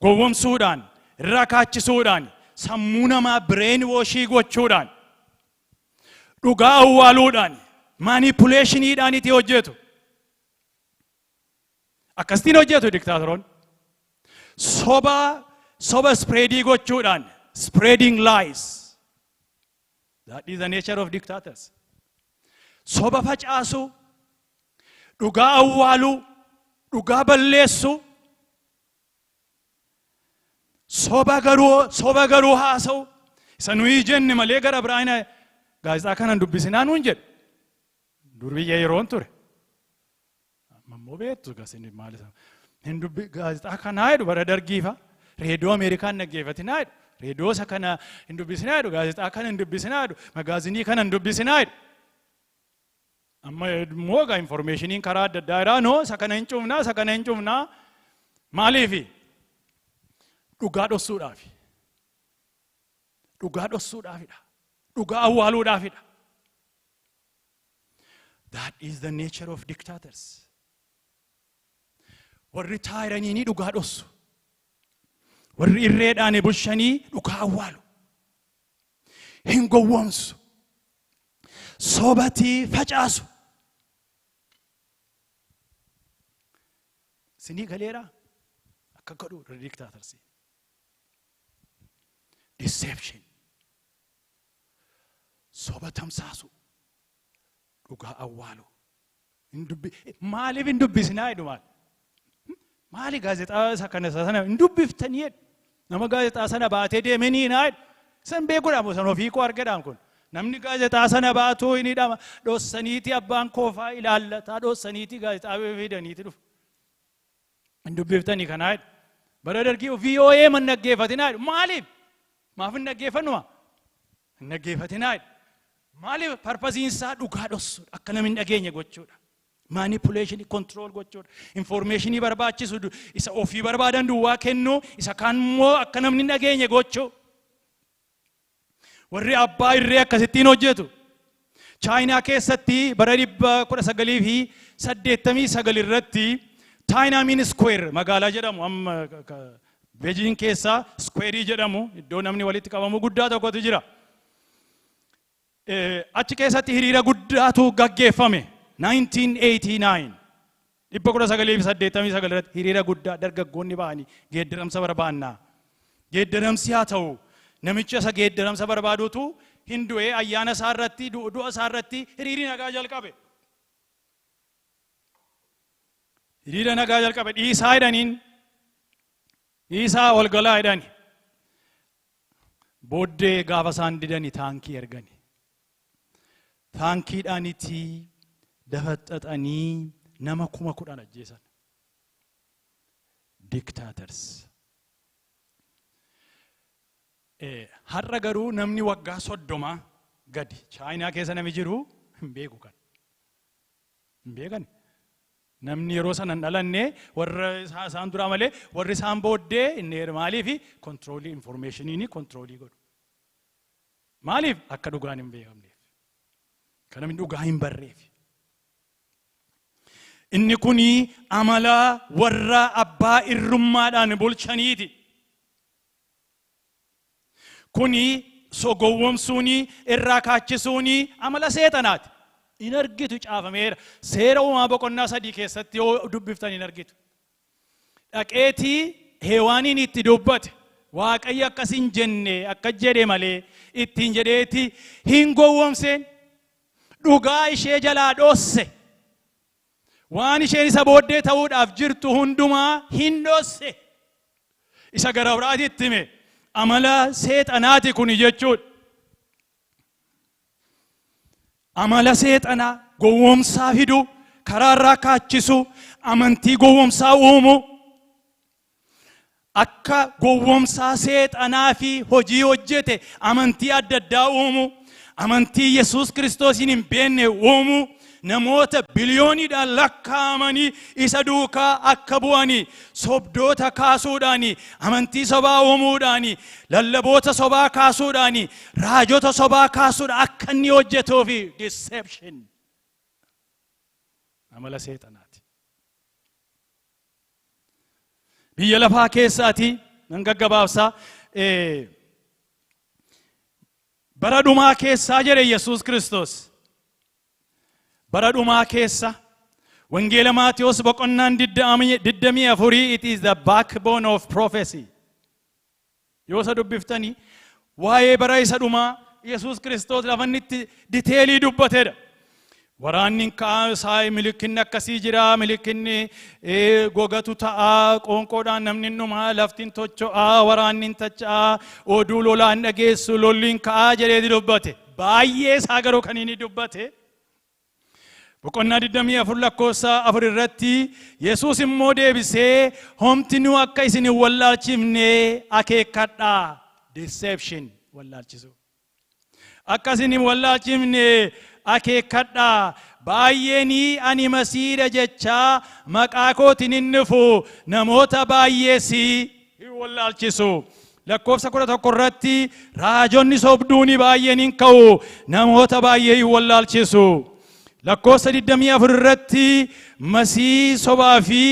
Gowwomsuudhaan, irraa kaachisuudhaan, sammuu namaa brain wash gochuudhaan, dhugaa awwaaluudhaan, manipulationiidhaan itti hojjetu. Akkasitiin hojjetu diktaatoroonni. Soba soba spread gochuudhaan, spreading lies. That is the nature of dictators. Soba facaasuu, dhugaa awwaaluu, dhugaa balleessuu, soba garuu haasa'u. Isa nuyi jenne malee gara biraan gaazexaa kanan dubbisinaa nuun jedhu. Dur biyya yeroon ture. Amma immoo beektu gasin maal isa. Hin dubbi gaazexaa kanaa jedhu bara dargiifa. Reediyoo Ameerikaan dhaggeeffatinaa jedhu. Reediyoo isa kana hin dubbisinaa jedhu. Gaazexaa kana hin dubbisinaa jedhu. Magaazinii kana hin dubbisinaa jedhu. Amma immoo egaa informationiin karaa adda addaa jiraa, noo isa kana hin cufnaa, isa kana hin cufnaa. Maaliifi? Dhugaa dhoksuudhaafi. Dhugaa dhoksuudhaafidha. Dhugaa awwaaluudhaafidha. That is the nature of dictators. Warri tyrannyiin dhugaa dhoksu. Warri irreedhaan bulchanii dhugaa awwaalu. Hin gowwoomsu. Sobatii facaasu. Sinii galeera? Akka godhu dictators. Deception. Soba tamsaasu. Dhugaa awwaalu. Maaliif hin dubbisinaa jedhu maal? Maali gaazexaa isa kana isa sana hin dubbiftanii jedhu. Nama gaazexaa sana baatee deemanii naa jedhu. San beekuudhaan moo san ofii koo argadhaan kun. Namni gaazexaa sana baatu hin hidhama. Dhossaniiti abbaan koofaa ilaallataa, dhossaniiti gaazexaa fidaniiti dhufu. Hin dubbiftanii kanaa jedhu. Bara dargii VOA man dhaggeeffatinaa jedhu. Maaliif? Maaf hin dhaggeeffannuma? Hin dhaggeeffatinaa jedhu. Maaliif? Purposeiin isaa dhugaa dhossuudha. Akka namni hin dhageenye gochuudha. Manipulation, control gochuudha. Information barbaachisu isa ofii barbaadan duwwaa kennuu, isa kaan immoo akka namni hin dhageenye gochuu. Warri abbaa irree akkasittiin hojjetu. Chaayinaa keessatti bara 1989 irratti Tiananmen Square magaalaa jedhamu, amma Beijing keessaa square jedhamu, iddoo namni walitti qabamu guddaa tokkotu jira. Achi keessatti hiriira guddaatu gaggeeffame 1989, 1989 irratti hiriira guddaa dargaggoonni ba'anii geeddaramsa barbaannaa. Geeddaramsi haa ta'u, namicha isa geeddaramsa barbaadutu hin du'e, ayyaana isaa irratti, du'a isaa irratti hiriirri nagaa jalqabe. Hiriira nagaa jalqabe, dhiisaa jedhaniin, dhiisaa ol galaa jedhani. Booddee gaafa isaan didani taankii ergani. Taankiidhaanitti dafaxaxanii nama 10,000 ajjeesan. Dictators. Har'a garuu namni waggaa 30 gadi Chaayinaa keessa namni jiru hin beeku kan. Hin beekan. Namni yeroo sana hin dhalanne warra isaan duraa malee, warri isaan booddee inni maaliif control, informationiin control godhu. Maaliif? Akka dhugaan hin beekamneef. Kan namni dhugaa hin barreef. Inni kuni amala warra abbaa irrummaadhaan bulchaniiti. Kuni gowwomsuuni, irraa kaachisuuni amala seexanaati. In argitu, caafameera. Seera Uumamaa boqonnaa 3 keessatti yoo dubbiftan in argitu. Dhaqeetii Heewaaniin itti dubbate. Waaqayyo akkas hin jenne, akka jedhe malee ittiin jedheeti hin gowwomseen. Dhugaa ishee jalaa dhosse. Waan isheen isa booddee ta'uudhaaf jirtu hundumaa hin dhosse. Isa gara biraatitti hime. Amala seexanaati kuni jechuudha. Amala seexanaa gowwoomsaa fiduu, karaarraa kaachisuu, amantii gowwoomsaa uumuu, akka gowwoomsaa seexanaa fi hojii hojjete amantii adda addaa uumuu, amantii Yesuus Kiristoosiin hin beekne uumuu, namoota biliyooniidhaan lakkaa'amanii isa duukaa akka bu'anii sobdoota kaasuudhaani, amantii sobaa uumuudhaani, lallaboota sobaa kaasuudhaani, raajota sobaa kaasuudhaan akka inni hojjetuufi deception amala seexanaati. Biyya lafaa keessaati nan gaggabaabsaa, bara dhumaa keessaa jedhe Yesuus Kiristoos. Bara dhumaa keessa, Wangeela Maatiyos boqonnaan 24, it is the backbone of prophecy. Yoo isa dubbiftanii, waa'ee bara isa dhumaa Yesuus Kiristoos lafa inni itti detail dubbatedha. Waraanni ka'aa isaa, milikinni akkasii jira, milikinni gogatu ta'a, qoonqoodhaan namni dhumaa, lafti hin tocho'aa, waraanni hin tacha'aa, oduu lolaa hin dhageessu, lolli hin ka'aa jedheeti dubbate. Baay'ee isaa garuu kan inni dubbate boqonnaa 24 lakkoofsa 4 irratti, Yesuus immoo deebisee, "Homtinuu akka isin hin wallaalchifne akeekkadhaa." Deception, wallaalchisu. "Akka isin hin wallaalchifne akeekkadhaa. Baay'eenii ani Masiidha jechaa maqaa kootiin hin dhufu, namoota baay'ees hin wallaalchisu." Lakkoofsa 11 irratti, "Raajonni sobduuni baay'een hin ka'u, namoota baay'ee hin wallaalchisu." Lakkoofsa 24 irratti, "Masii sobaa fi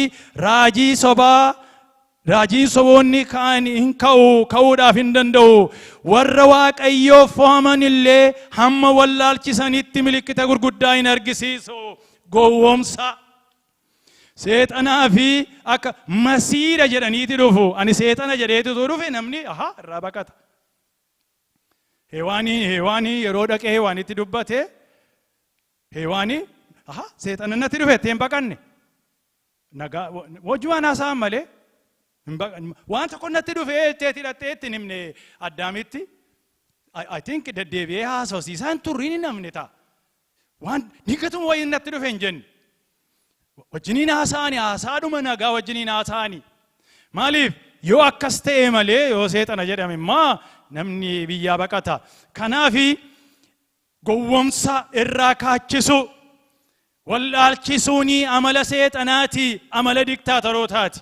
raajii sobaa, raajiin soboonni ka'an hin ka'u, ka'uudhaaf hin danda'u. Warra Waaqayyoof fo'aman illee hamma wallaalchisanitti milikkita gurguddaa hin argisiisu." Gowwoomsa. Seexanaa fi akka masiidha jedhaniiti dhufu. Ani seexana jedheetu dhufe, namni aha irraa baqata. Hewaanii yeroo dhaqee Hewaanitti dubbate, Hewaanii aha seexana natti dhufe itti hin baqanne. Nagaa wajjumaan haasa'an malee waan tokko natti dhufe jetteeti hidhattee itti hin himne Addaamitti. I think deddeebi'ee haasawsiisaan turriin hin namne ta'a. Waan dinqatuma wayii natti dhufe hin jenne. Wajjiniin haasa'ani, haasaadhuma nagaa wajjiniin haasa'ani. Maaliif? Yoo akkas ta'e malee, yoo seexana jedhame immoo namni biyyaa baqata. Kanaafi gowwomsa irraa kaachisu, wallaalchisuuni amala seexanaati, amala diktaatorotaati.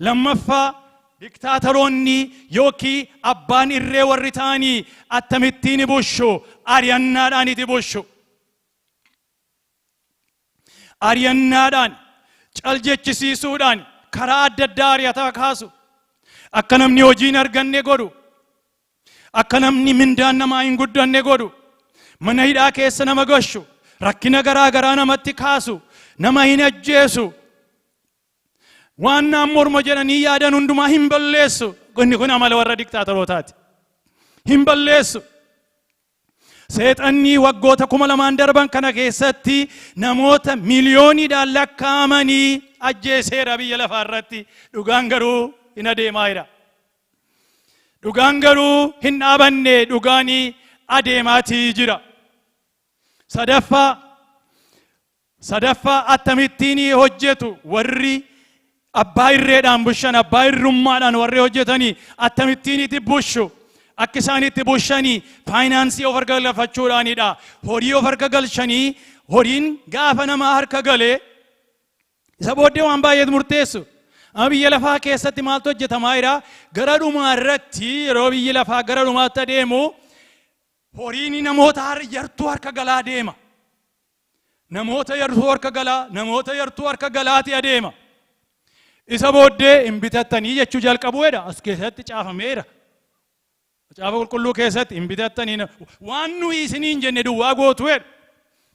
Lammaffaa, diktaatoroonni yookiin abbaan irree warri ta'anii akkamittiin bushu? Ari'annaadhaan itti bushu. Ari'annaadhaan, caljechisiisuudhaan, karaa adda addaa ari'ataa kaasu. Akka namni hojii hin arganne godhu. Akka namni mindaan namaa hin guddanne godhu. Mana hidhaa keessa nama gashu. Rakkina garaa garaa namatti kaasu. Nama hin ajjeesu. Waan naan morma jedhanii yaadan hundumaa hin balleessu. Inni kun amala warra diktaatorotaati. Hin balleessu. Seexanni waggoota 2000 darban kana keessatti namoota miliyooniidhaan lakkaa'amanii ajjeeseera biyya lafaa irratti. Dhugaan garuu hin adeemaa jira. Dhugaan garuu hin dhaabanne, dhugaanii adeemaatii jira. Sadaffaa, akkamittiin hojjetu warri abbaa irreedhaan bushan, abbaa irrummaadhaan warri hojjetanii akkamittiin itti bushu? Akka isaan itti bushanii faayinaansii of harka galfachuudhaanidha. Horii of harka galchanii, horiin gaafa namaa harka galee isa booddee waan baay'eetu murteessu. Amma biyya lafaa keessatti maaltu hojjetamaa jira? Gara dhumaa irratti, yeroo biyyi lafaa gara dhumaatti adeemu, horiin namoota yartuu harka galaa deema. Namoota yartuu harka galaa, namoota yartuu harka galaati adeema. Isa booddee hin bitattanii jechuu jalqabuudha. As keessatti caafameera. Macaafa Qulqulluu keessatti hin bitattanii, waan nuyi isiniin jenne duwwaa gootuudha.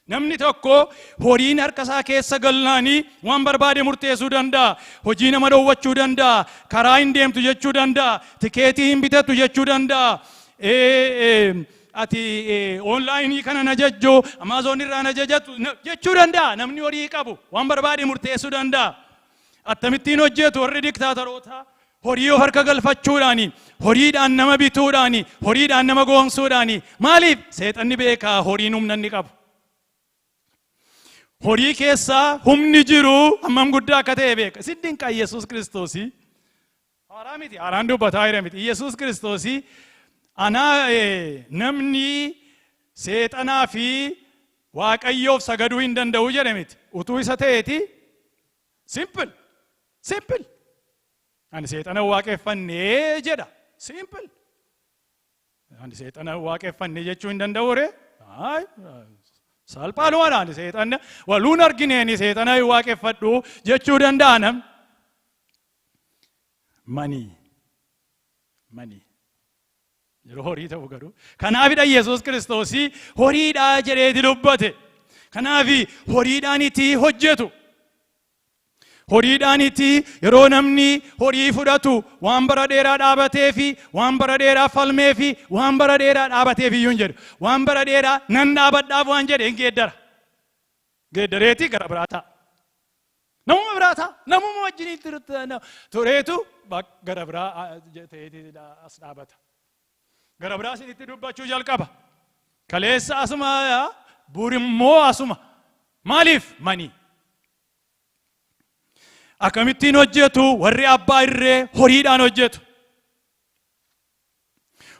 Namni tokko horiin harka isaa keessa galnaanii waan barbaade murteessuu danda'a. Hojii nama dhoowwachuu danda'a. Karaa hin deemtu jechuu danda'a. Tikeetii hin bitattu jechuu danda'a. Ati online kana na jajjoo, Amazon irraa na jajattu jechuu danda'a. Namni horii qabu waan barbaade murteessuu danda'a. Akkamittiin hojjetu warri diktaatoroota? Horii of harka galfachuudhaani, horiidhaan nama bituudhaani, horiidhaan nama goomsuudhaani. Maaliif? Seexanni beekaa horiin humna inni qabu. Horii keessaa humni jiru hammam guddaa akka ta'e beeka. Isin dinqa Yesuus Kiristoosii. Haaraa miti, haaraan dubbataa jira miti. Yesuus Kiristoosii anaa namni seexanaa fi Waaqayyoof sagaduu hin danda'u jedhe miti. Utuu isa ta'eeti simple, simple. Ani seexana waaqeffannee jedha. Simple. Ani seexana waaqeffannee jechuu hin danda'u ree? Ay, salphaanumadha. Ani seexana waluun argineeni seexana hin waaqeffadhu jechuu danda'a namni. Money. Money. Yeroo horii ta'u garuu. Kanaafidha Yesuus Kiristoosii horiidhaa jedheeti dubbate. Kanaafi horiidhaan itti hojjetu. Horiidhaan itti yeroo namni horii fudhatu waan bara dheeraa dhaabatee fi waan bara dheeraa falmee fi waan bara dheeraa dhaabateef iyyuu hin jedhu. Waan bara dheeraa nan dhaabadhaaf waan jedhe hin geeddara. Geeddareeti gara biraa ta'a. Namuma biraa ta'a. Namuma wajjin tureetu gara biraa ta'eeti as dhaabata. Gara biraa isinitti dubbachuu jalqaba. Kaleessa asuma, burimmoo asuma. Maaliif? Money. Akkamittiin hojjetu? Warri abbaa irree horiidhaan hojjetu.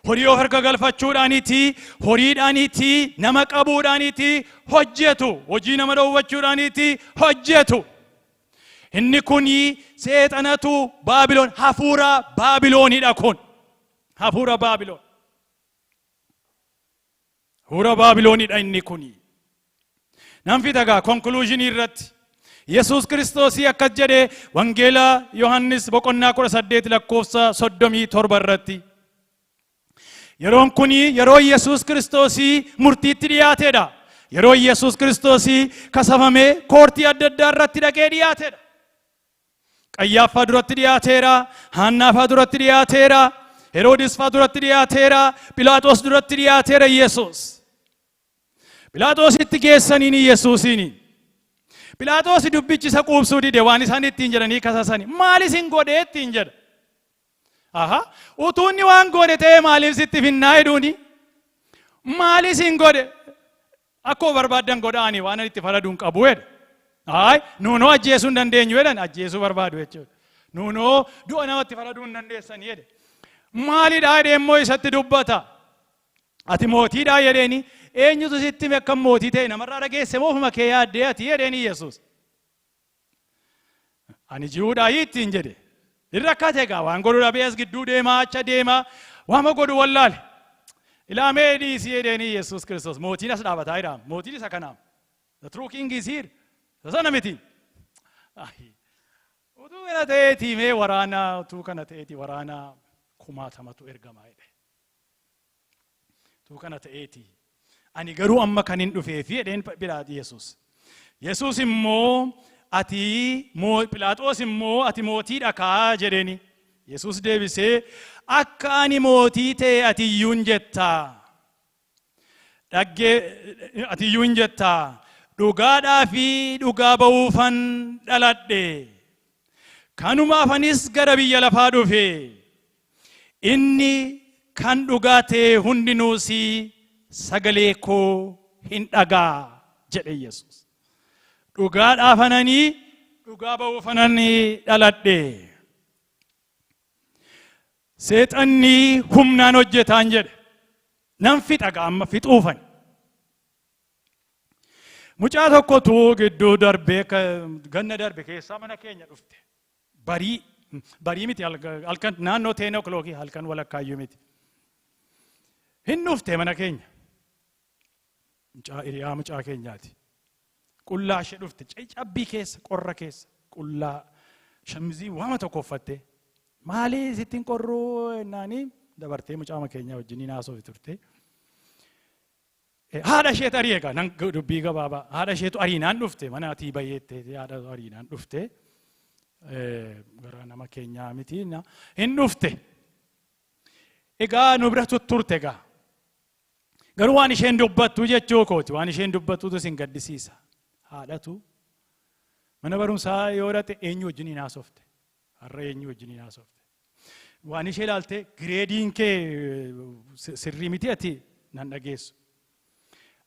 Horii of harka galfachuudhaaniiti, horiidhaaniiti, nama qabuudhaaniiti hojjetu. Hojii nama dhowwachuudhaaniiti hojjetu. Inni kun seexanatu Baabiloon, hafuura Baabiloonidha kun. Hafuura Baabiloon. Hafuura Baabiloonidha inni kuni. Nan fixagaa conclusion irratti. Yesuus Kiristoosii akkas jedhee Wangeela Yohannis boqonnaa 18 lakkoofsa 37 irratti. Yeroon kun yeroo Yesuus Kiristoosii murtiitti dhiyaateedha. Yeroo Yesuus Kiristoosii kasafamee court adda addaa irratti dhaqee dhiyaateedha. Qayyaaffaa duratti dhiyaateera, Haannaafaa duratti dhiyaateera, Heroodisfaa duratti dhiyaateera, Philaaxoos duratti dhiyaateera Yesuus. Philaaxoositti geessaniin Yesuusiin. Philaaxoos dubbichi isa quubsuu dide, waan isaan ittiin jedhanii kasasani. Maal isin godhee ittiin jedha. Aha, utuu inni waan godhe ta'ee maaliif sitti finnaa jedhuuni? Maal isin godhe? Akkuma barbaaddan godhaanii, waan ani itti faraduu hin qabu jedhe. Haay, nuunoo ajjeesuu hin dandeenyu jedhan, ajjeesuu barbaadu jechuudha. Nuunoo du'a namatti faraduu hin dandeessanii jedhe. Maalidhaa jedhee immoo isatti dubbata. Ati mootiidhaa jedheeni. Eenyutu sitti hime akka mootii ta'e? Namarraa dhageesse moo ofuma kee yaaddee ati jedheeni Yesuus. Ani jiruudhaa ittiin jedhe. Hin rakkate egaa, waan godhu dhabee as gidduu deemaa, acha deemaa, waama godhu wallaale. Ilaamee dhiisii jedheeni Yesuus Kiristoos. Mootiin as dhaabataa jira. Mootiin isa kanaaf. The true king is here. Isa sana miti. Utuu kana ta'eetii mee waraana, utuu kana ta'eetii waraana kumaatamatu ergamaa jedhe. Utuu kana ta'eetii. Ani garuu amma kan hin dhufeefi jedheen biraati Yesuus. Yesuus immoo ati, Philaaxoos immoo ati mootiidha kaa jedheeni. Yesuus deebisee, "Akka ani mootii ta'e ati iyyuu hin jettaa. Dhaggee ati iyyuu hin jettaa. Dhugaadhaa fi dhugaa ba'uufan dhaladhe. Kanumaafanis gara biyya lafaa dhufe. Inni kan dhugaa ta'e hundinuus sagalee koo hin dhagaa" jedhe Yesuus. Dhugaadhaafananii dhugaa ba'uufananii dhaladhe. Seexanni humnaan hojjetaan jedhe. Nan fixa amma fixuufan. Mucaa tokkotu gidduu darbee, ganna darbe keessaa mana keenya dhufte. Barii barii miti, halkan naannoo 10 o'clock, halkan walakkaayyuu miti. Hin dhufte mana keenya. Mucaa hiriyaa mucaa keenyaati. Qullaa ishee dhufte, cabbii keessa, qorra keessa, qullaa shamizii waama tokko uffatte. Maali sittiin qorruu jennaanii dabartee mucaa keenya wajjin haasofti turte. Haadha isheetu arii egaa nan dubbii gabaabaa, haadha isheetu ariinaan dhufte, mana atii bayyeette, haadha ariinaan dhufte, gara nama keenyaa miti hin dhufte. Egaa nu bira tutturte egaa. Garuu waan isheen dubbattu jechuu kooti, waan isheen dubbattutu isin gaddisiisa. Haadhatu mana barumsaa yoo dhate, eenyu wajjin hin haasofte? Har'a eenyu wajjin hin haasofte? Waan ishee ilaalte gradeiin kee sirrii miti, ati nan dhageessu.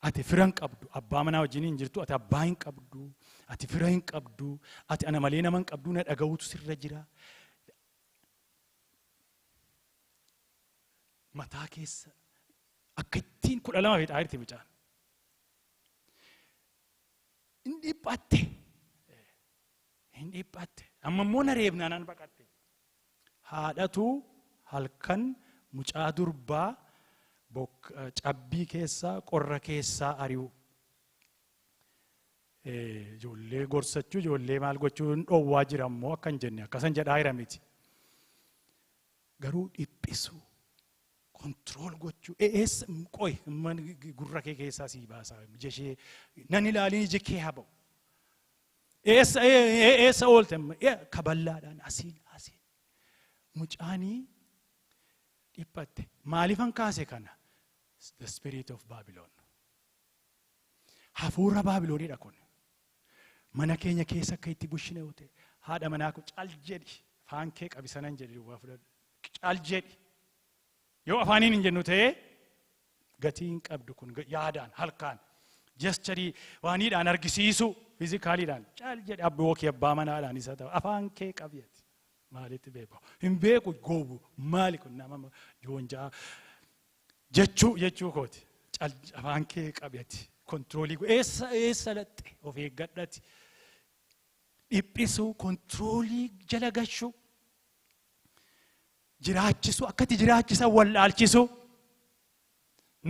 Ati fira hin qabdu, abbaa manaa wajjin hin jirtu, ati abbaa hin qabdu, ati fira hin qabdu, ati ana malee nama hin qabdu, na dhaga'uutu sirra jira. Mataa keessa akka ittiin 12 fixaa jirti mucaan. Hin dhiphatte. Hin dhiphatte. Amma immoo na reebnaa nan baqatte. Haadhatu halkan mucaa durbaa cabbii keessaa, qorra keessaa ari'u. Ijoollee gorsachuu, ijoollee maal gochuu dhoowwaa jira immoo akka hin jenne, akkasan jedhaa jira miti. Garuu dhiphisuu, control gochuu, eessa qoy gurra kee keessaa sii baasaa, ija ishee nan ilaalin, iji kee haa ba'u. Eessa eessa oolte kaballaadhaan asiin asiin. Mucaanii dhiphatte. Maaliifan kaase kana? The spirit of Babylon. Hafuura Baabiloonidha kun. Mana keenya keessa akka itti bushine yoo ta'e, haadha manaa koo cal jedhi, afaan kee qabi sanan jedhi, duwwaa fudhadhu. Cal jedhi. Yoo afaaniin hin jennu ta'ee gatii hin qabdu kun, yaadaan halkaan gesturii waaniidhaan argisiisu, physicaliidhaan cal jedhi, abboo kee abbaa manaadhaan isa ta'u, afaan kee qabi ati. Maalitti beeku? Hin beeku goobu, maali kun, nama joonjaa jechuu kooti. Cal, afaan kee qabi ati. Controlii eessa eessa laxxe, of eeggadhati. Dhiphisuu, controlii jala gashuu, jiraachisu, akkatti jiraachisan wallaalchisu.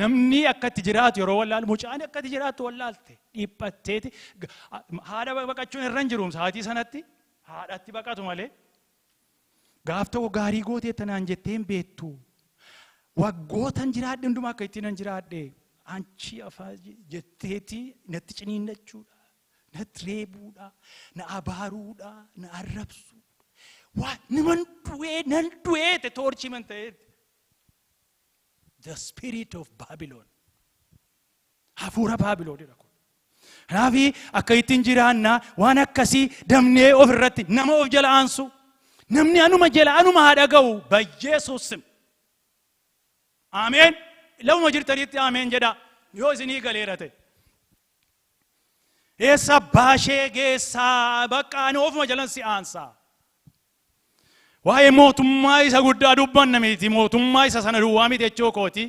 Namni akkatti jiraatu yeroo wallaalu, mucaan akkatti jiraatu wallaalte, dhiphatteeti. Haadha baqachuun irra hin jiru sa'aatii sanatti, haadhatti baqatu malee. Gaaf tokko gaarii gootee tanaan jettee hin beektu. Waggootan jiraadhe hundumaa akka ittiin nan jiraadhe. Anchi afaa jetteeti natti ciniinnachuudha. Natti reebuudha. Na abaaruudha. Na arrabsuudha. Waa niman du'ee, nan du'ee te torture man ta'ee. The spirit of Babylon. Hafuura Baabiloonidha kun. Kanaaf akka ittiin jiraannaa waan akkasii damnee ofirratti nama of jala aansu. Namni anuma jala anuma haa dhaga'u Bayyeesuus. Ameen. Lafuma jirtanitti ameen jedha. Yoo isinii galeera ta'e. Eessa baashee geessaa, bakka ani ofuma jalan si aansaa. Waa'ee mootummaa isa guddaa dubbanna miti, mootummaa isa sana duwwaa miti jechuu kooti.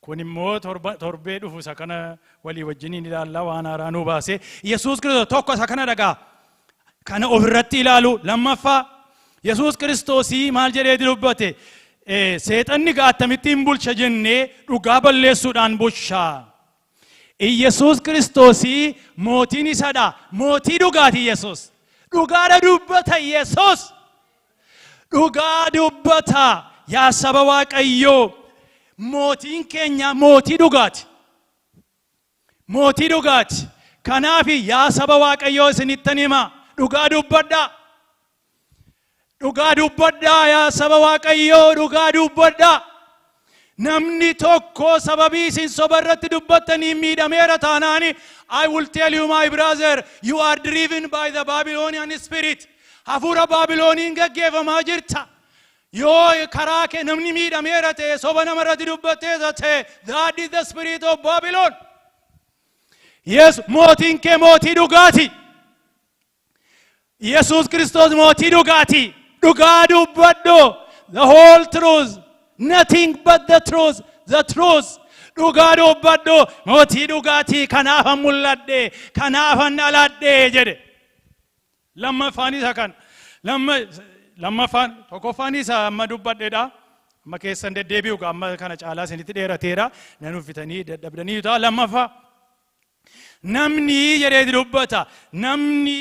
Kun immoo torbee dhufu isa kana walii wajjiniin ilaallaa, waan haaraa nuu baase. Yesuus Kiristoos tokko isa kana dhagaa. Kana ofirratti ilaalu. Lammaffaa, Yesuus Kiristoosii maal jedhee dubbate? Seexanni gaa akkamittiin bulcha jennee, dhugaa balleessuudhaan bulcha. Yesuus Kiristoosii mootiin isadha. Mootii dhugaati Yesuus. Dhugaadha dubbata Yesuus. Dhugaa dubbata. Yaa saba Waaqayyoo, mootiin keenya mootii dhugaati. Mootii dhugaati. Kanaaf yaa saba Waaqayyoo, isinittan hima. Dhugaa dubbadhaa. Dhugaa dubbadhaa, yaa saba Waaqayyoo, dhugaa dubbadhaa. Namni tokko sababii isin soba irratti dubbattanii miidhameera taanaani, I will tell you, my brother, you are driven by the Babylonian spirit. Hafuura Baabilooniin gaggeeffamaa jirta. Yoo karaa kee namni miidhameera ta'e, soba nama irratti dubbatteeta ta'e, that is the spirit of Babylon. Yes, mootiin kee mootii dhugaati. Yesuus Kiristoos mootii dhugaati. Dhugaa dubbadhu. The whole truth. Nothing but the truth. The truth. Dhugaa dubbadhu. Mootii dhugaatii, kanaafan mul'adhe. Kanaafan dhaladhe jedhe. Lammaffaan isa kan. Lammaffaan, tokkoffaan isa amma dubbadhedha. Amma keessan deddeebi'u, amma kana caalaa isinitti dheerateera. Nan uffitanii dadhabdanii ta'a. Lammaffaa. Namni jedhee dubbata. Namni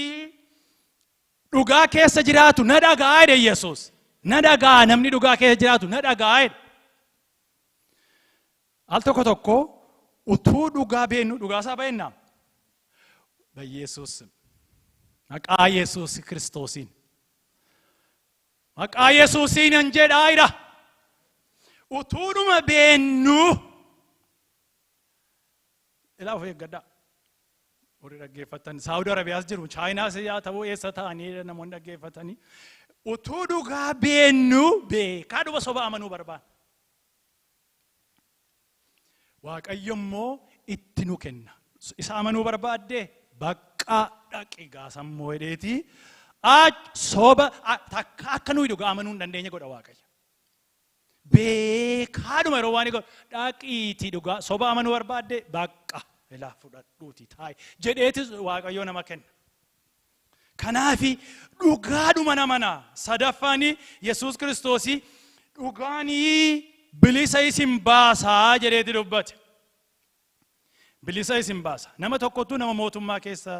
dhugaa keessa jiraatu na dhaga'a jedhe Yesuus. Na dhaga'a, namni dhugaa keessa jiraatu na dhaga'a jedhe. Al tokko tokko utuu dhugaa beennu, dhugaa isaa beennaa. Yesuus, maqaa Yesuus Kiristoosiin. Maqaa Yesuusiin an jedhaa jira. Utuudhuma beennu, ilaa, of eeggadhaa. Warri dhaggeeffatan Saawud Arabiyaas jiru, Chaayinaas yaa ta'uu, eessa ta'anii namoonni dhaggeeffatanii. Utuu dhugaa beennu beekaadhuma soba amanuu barbaanna. Waaqayyo immoo itti nu kenna. Isa amanuu barbaadde baqqaa dhaqi gaasammoo hedheeti. Soba takka akka nuyi dhugaa amanuu hin dandeenye godha Waaqayyo. Beekaadhuma yeroo waan godhu dhaqiitii dhugaa soba amanuu barbaadde baqqa ilaa fudhadhuuti taa'i jedheetis Waaqayyo nama kenna. Kanaafi dhugaadhuma namana. Sadaffaan Yesuus Kiristoosii dhugaanii bilisa isin baasaa jedheeti dubbate. Bilisa isin baasa. Nama tokkotu nama mootummaa keessa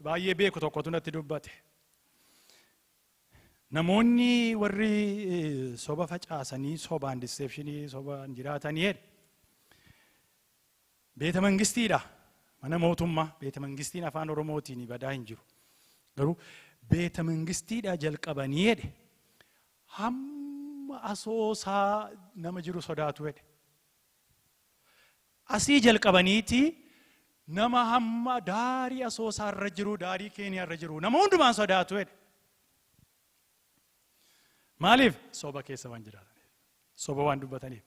baay'ee beeku tokkotu natti dubbate. Namoonni warri soba facaasanii sobaan deceptionii sobaan jiraatanii jedhe. Beeta mangistiidha. Mana mootummaa beeta mangistiin afaan Oromootiin badaa hin jiru. Garuu beeta mangistiidha jalqabanii jedhe. Hamma Asoosaa nama jiru sodaatu jedhe. Asii jalqabaniiti nama hamma daarii Asoosaa irra jiru, daarii Keeniyaa irra jiru, nama hundumaan sodaatu jedhe. Maaliif? Soba keessa waan jiraataniif. Soba waan dubbataniif.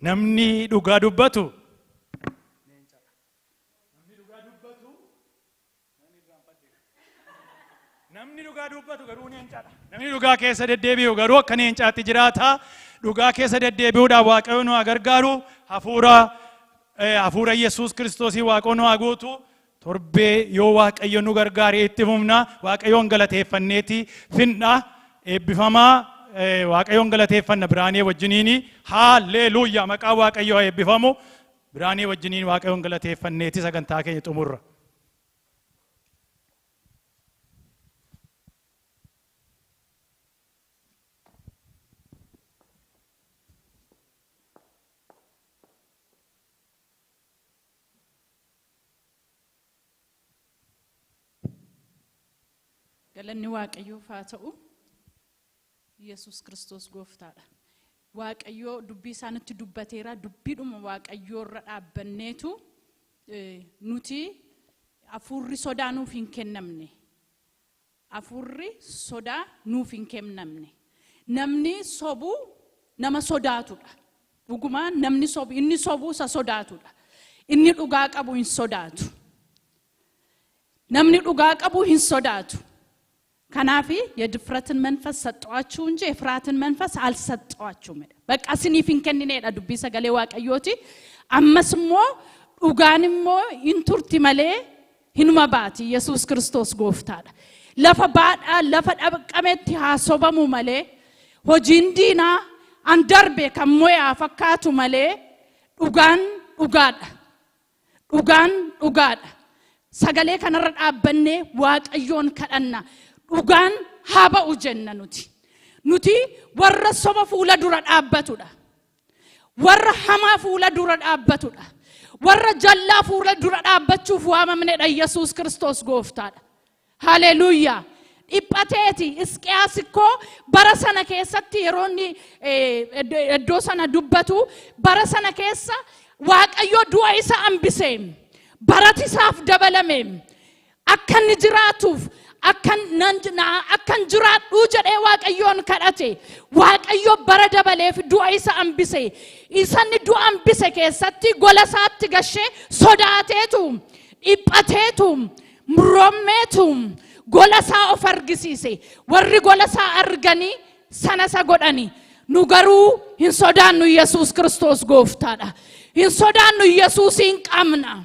Namni dhugaa dubbatu Namni dhugaa dubbatu Namni dhugaa dubbatu garuu leencaadha. Namni dhugaa keessa deddeebi'u garuu akka leencaatti jiraata. Dhugaa keessa deddeebi'uudhaaf Waaqayyo nu haa gargaaru. Hafuura hafuura Yesuus Kiristoosii Waaqayyo nu haa guutu. Torbee yoo Waaqayyo nu gargaare itti fufna. Waaqayyoon galateeffanneeti finna. Eebbifamaa, Waaqayyoon galateeffanna Biraanee wajjiniini. Haalleluuyaa, maqaa Waaqayyoo haa eebbifamu. Biraanee wajjiniin Waaqayyoon galateeffanneeti sagantaa keenya xumurra. Galanni Waaqayyoof haa ta'u. Yesuus Kiristoos gooftaadha. Waaqayyoo dubbii isaa nutti dubbateera. Dubbiidhuma Waaqayyoo irra dhaabbanneetu nuti hafuurri sodaa nuuf hin kennamne. Hafuurri sodaa nuuf hin kennamne. Namni sobu nama sodaatudha. Dhugumaa namni sobu, inni sobu isa sodaatudha. Inni dhugaa qabu hin sodaatu. Namni dhugaa qabu hin sodaatu. Kanaaf የድፍረትን መንፈስ ሰጠኋችሁ እንጂ የፍርሃትን መንፈስ አልሰጠኋችሁም። በቃ isiniif hin kennineedha dubbii sagalee Waaqayyooti. Ammas immoo dhugaan immoo hin turti malee hinuma baati. Yesuus Kiristoos gooftaadha. Lafa baadhaa lafa dhaqametti haa sobamu malee, hojiin diinaa an darbe kan mo'aa fakkaatu malee, dhugaan dhugaadha. Dhugaan dhugaadha. Sagalee kanarra dhaabbannee Waaqayyoon kadhanna. Dhugaan haa ba'u jenna nuti. Nuti warra soba fuula dura dhaabbatudha. Warra hamaa fuula dura dhaabbatudha. Warra jallaa fuula dura dhaabbachuuf waamamnedha. Yesuus Kiristoos gooftaadha. Haleluuyaa. Dhiphateeti Isqiyaas ikkoo bara sana keessatti yeroo inni iddoo sana dubbatu, bara sana keessa Waaqayyo du'a isa hambise, barati isaaf dabalame, akka inni jiraatuuf, akkan jiraadhuu jedhee Waaqayyoon kadhate. Waaqayyo bara dabaleef, du'a isa hambise. Isa inni du'a hambise keessatti gola isaatti gashee sodaateetu, dhiphateetu, murommeetu gola isaa of argisiise. Warri gola isaa arganii sana isa godhani. Nu garuu hin sodaannu. Yesuus Kiristoos gooftaadha. Hin sodaannu. Yesuusiin qabna.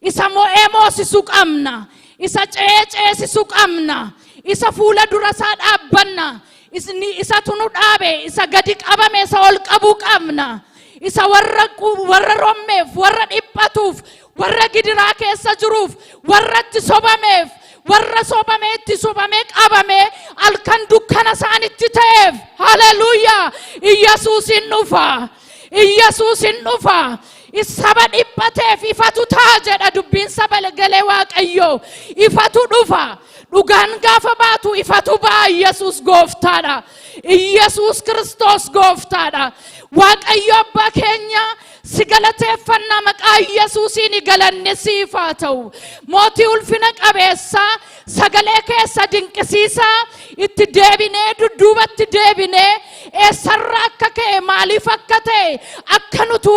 Isa mo'ee moosisu qabna. Isa ce'ee ceesisu qabna. Isa fuula dura isaa dhaabbanna. Isatu nu dhaabe. Isa gadi qabame isa ol qabuu qabna. Isa warra rommeef, warra dhiphatuuf, warra gidiraa keessa jiruuf, warra itti sobameef, warra sobamee itti sobamee qabame halkan dukkana isaanitti ta'eef, haleluuyaa, Iyyasuus hin dhufa. Iyyasuus hin dhufa. Saba dhiphateef ifatu ta'a jedha dubbiin sagalee Waaqayyoo. Ifatu dhufa. Dhugaan gaafa baatu ifatu ba'a. Yesuus gooftaadha. Iyesuus Kiristoos gooftaadha. Waaqayyo abbaa keenya, si galateeffannaa. Maqaa Yesuusiin galanni siif haa ta'u. Mootii ulfina qabeessaa, sagalee keessa dinqisiisaa itti deebinee, dudduubatti deebinee, eessarra akka ka'e, maaliif akka ta'e akka nuti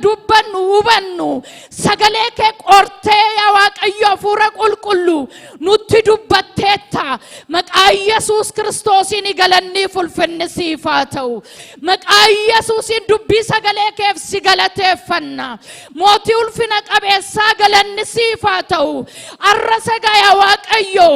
dubbannu, hubannu, sagalee kee qortee, yaa Waaqayyo hafuura qulqullu, nutti dubbatteetta. Maqaa Yesuus Kiristoosiin galanni ulfinni siif haa ta'u. Maqaa Yesuusiin dubbii sagalee keef si galateeffanna. Mootii ulfina qabeessaa, galanni siif haa ta'u. Arra sagaa, yaa Waaqayyo,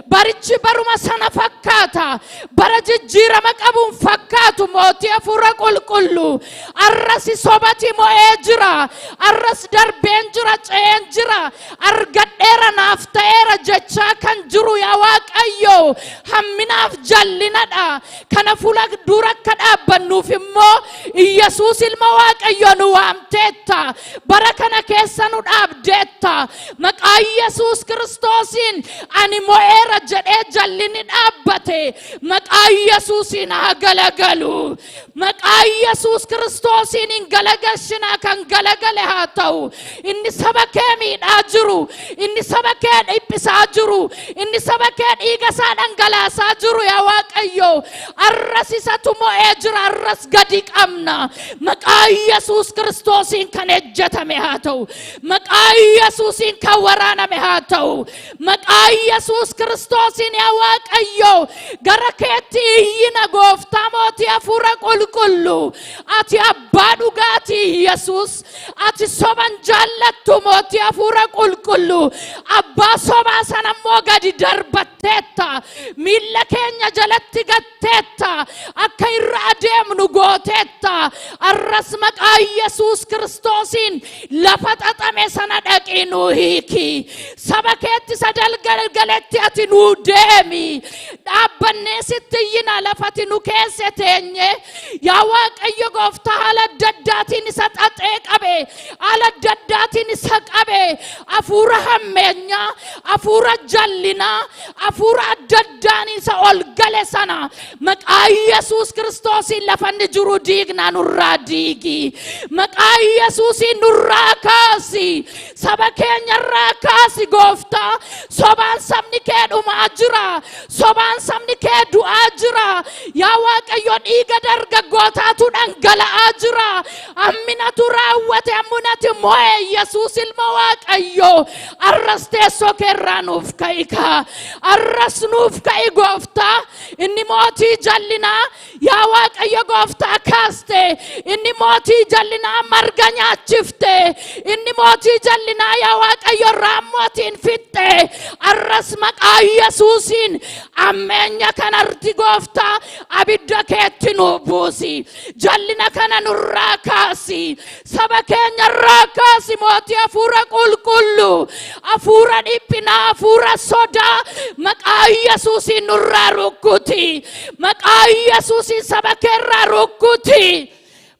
barichi baruma sana fakkaata, bara jijjiirama qabuun fakkaatu. Mootii hafuura qulqullu, arras sobati mo'ee jira. Arras darbeen jira, ce'een jira, argadheera, naaf ta'eera jechaa kan jiru, yaa Waaqayyo, hamminaaf jallinadha. Kana fuula dura akka dhaabbannuuf immoo Iyyasuus ilma Waaqayyo nu waamteetta, bara kana keessa nu dhaabdeetta. Maqaa Yesuus Kiristoosiin ani mo'eera jedhee jallinni dhaabbate maqaa Yesuusiin haa galagalu. Maqaa Yesuus Kiristoosiin hin galagalchinaa, kan galagale haa ta'u. Inni saba kee miidhaa jiru, inni saba kee dhiphisaa jiru, inni saba kee dhiiga isaa dhangalaasaa jiru, yaa Waaqayyo, arras isatu mo'ee jira. Arras gadi qabna. Maqaa Yesuus Kiristoosiin kan ejjetame haa ta'u. Maqaa Yesuusiin kan waraaname haa ta'u. Maqaa Yesuus Kiristoosiin, yaa Waaqayyo, gara keetti iyyina. Gooftaa mootii hafuura qulqullu, ati abbaa dhugaatii. Yesuus, ati soban jaallattu. Mootii hafuura qulqullu, abbaa sobaa sana immoo gadi darbatteetta, miilla keenya jalatti gatteetta, akka irra adeemnu gooteetta. Arras maqaa Yesuus Kiristoosiin lafa xaxame sana dhaqii nuu hiiki. Saba keetti isa dalgalgaletti ati nuu deemi. Dhaabbannee sitti iyyina. Lafati nu keesse teenye, yaa Waaqayyo gooftaa, haala adda addaatiin isa xaxee qabe, haala adda addaatiin isa qabe, hafuura hammeenyaa, hafuura jallinaa, hafuura adda addaan isa ol gale sana maqaa Yesuus Kiristoosiin lafa inni jiru diignaa. Nurraa diigi. Maqaa Yesuusiin nurraa kaasi, saba keenyarraa kaasi. Gooftaa, sobaan sabni kee dhumaa jira, sobaan sabni kee du'aa jira. Yaa Waaqayyo, dhiiga dargaggootaatu dhangala'aa jira. Hamminatu raawwate, hamminati mo'e. Yesuus ilma Waaqayyo, arras teessoo keerraa nuuf ka'i kaa, arras nuuf ka'i gooftaa. Inni mootii jallinaa, yaa Waaqayyo gooftaa, kaaste. Inni mootii jallinaa marga nyaachifte. Inni mootii jallinaa, yaa Waaqayyo, raammootiin fixxe. Arras maqaa Yesuusiin ammeenya kanarti, gooftaa, abidda keetti nu buusi. Jallina kana nurraa kaasi, saba keenya irraa kaasi. Mootii hafuura qulqullu, hafuura dhiphinaa, hafuura sodaa maqaa Yesuusiin nurraa rukkuti. Maqaa Yesuusiin saba keerraa rukkuti.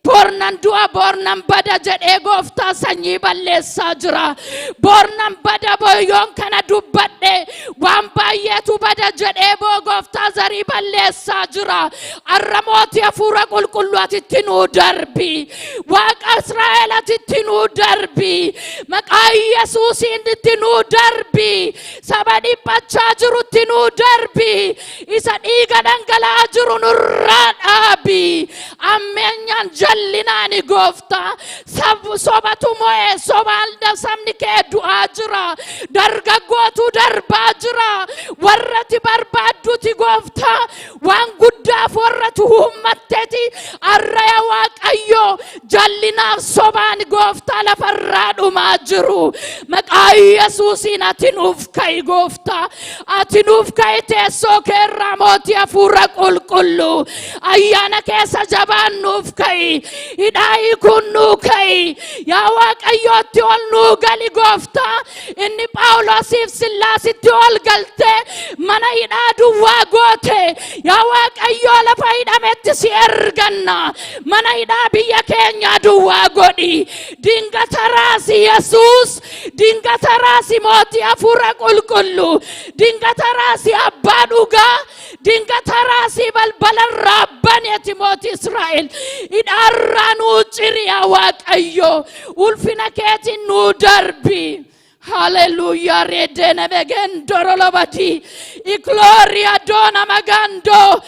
Boornan du'a, boornan bada jedhee, gooftaa, sanyii balleessaa jira. Boornan bada, yoon kana dubbadhe waan baay'eetu bada jedhee boo, gooftaa, zarii balleessaa jira. Arra mootii hafuura qulqulluu, atitti nuu darbi. Waaqa Israa'el, atitti nuu darbi. Maqaa Yesuusiin itti nuu darbi. Saba dhiphachaa jirutti nuu darbi. Isa dhiiga dhangala'aa jiru nurraa dhaabi. Ammeenyaan jallinaani, gooftaa, sobatu mo'e. Sobaan sabni kee du'aa jira, dargaggootu darbaa jira. Warrati barbaadduti, gooftaa, waan guddaaf warratu uummatteeti. Arra, yaa Waaqayyo, jallinaaf sobaan, gooftaa, lafarraa dhumaa jiru. Maqaa Yesuusiin ati nuuf ka'i, gooftaa, ati nuuf ka'i teessoo keerraa. Mootii hafuura qulqullu, ayyaana keessa jabaan nuuf ka'i. Hidhaa hiikuun nuu ka'i. Yaa Waaqayyootti ol nuu gali gooftaa. Inni Phaawulosiif Sillaasitti ol galtee mana hidhaa duwwaa goote. Yaa Waaqayyoo lafa hidhametti si erganna. Mana hidhaa biyya keenyaa duwwaa godhi. Dingata raasi Yesuus. Dingata raasi mootii hafuura qulqulluu. Dingata raasi abbaa dhugaa. Dingata raasii balbalarraa bani ati mootii Israa'el. Hidhaarraa nuu ciri yaa Waaqayyo. Ulfina keetiin nuu darbi. Hallelujah, redene vegendorolobati. Ikloria dona magando.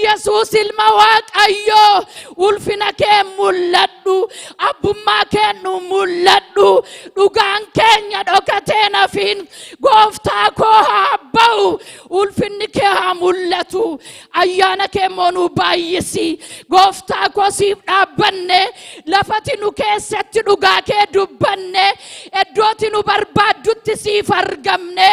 Yesus ilma Waaqayyo. Ulfina kee mul'adhu. Abbummaa kee nu mul'adhu. Dhugaan keenya dhokatee nafiin gooftaa koo haa ba'u. Ulfinni kee haa mul'atu. Ayyaana kee immoo nu baay'isi. Gooftaa koo siif dhaabbanne lafati nu keessatti dhugaa kee dubbanne iddooti nu barbaaddutti siif argamne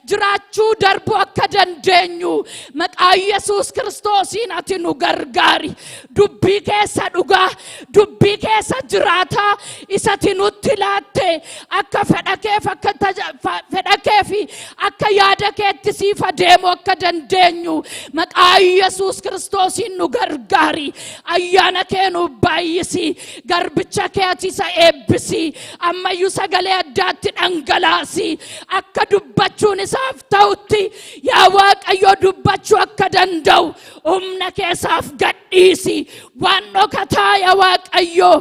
jiraachuu darbuu akka dandeenyu maqaa Yesuus Kiristoosiin ati nu gargaari. Dubbii keessa dhugaa, dubbii keessa jiraataa isati nutti laatte akka fedha keef akka fedha kee fi akka yaada keetti siif adeemuu akka dandeenyu maqaa Yesuus Kiristoosiin nu gargaari. Ayyaana kee nu baay'isi. Garbicha kee ati isa eebbisi. Ammayyuu sagalee addaatti dhangalaasi. Akka dubbachuun isaaf ta'utti yaa Waaqayyo dubbachuu akka danda'u humna keessaaf gadhiisi. Waan dhokataa yaa Waaqayyo,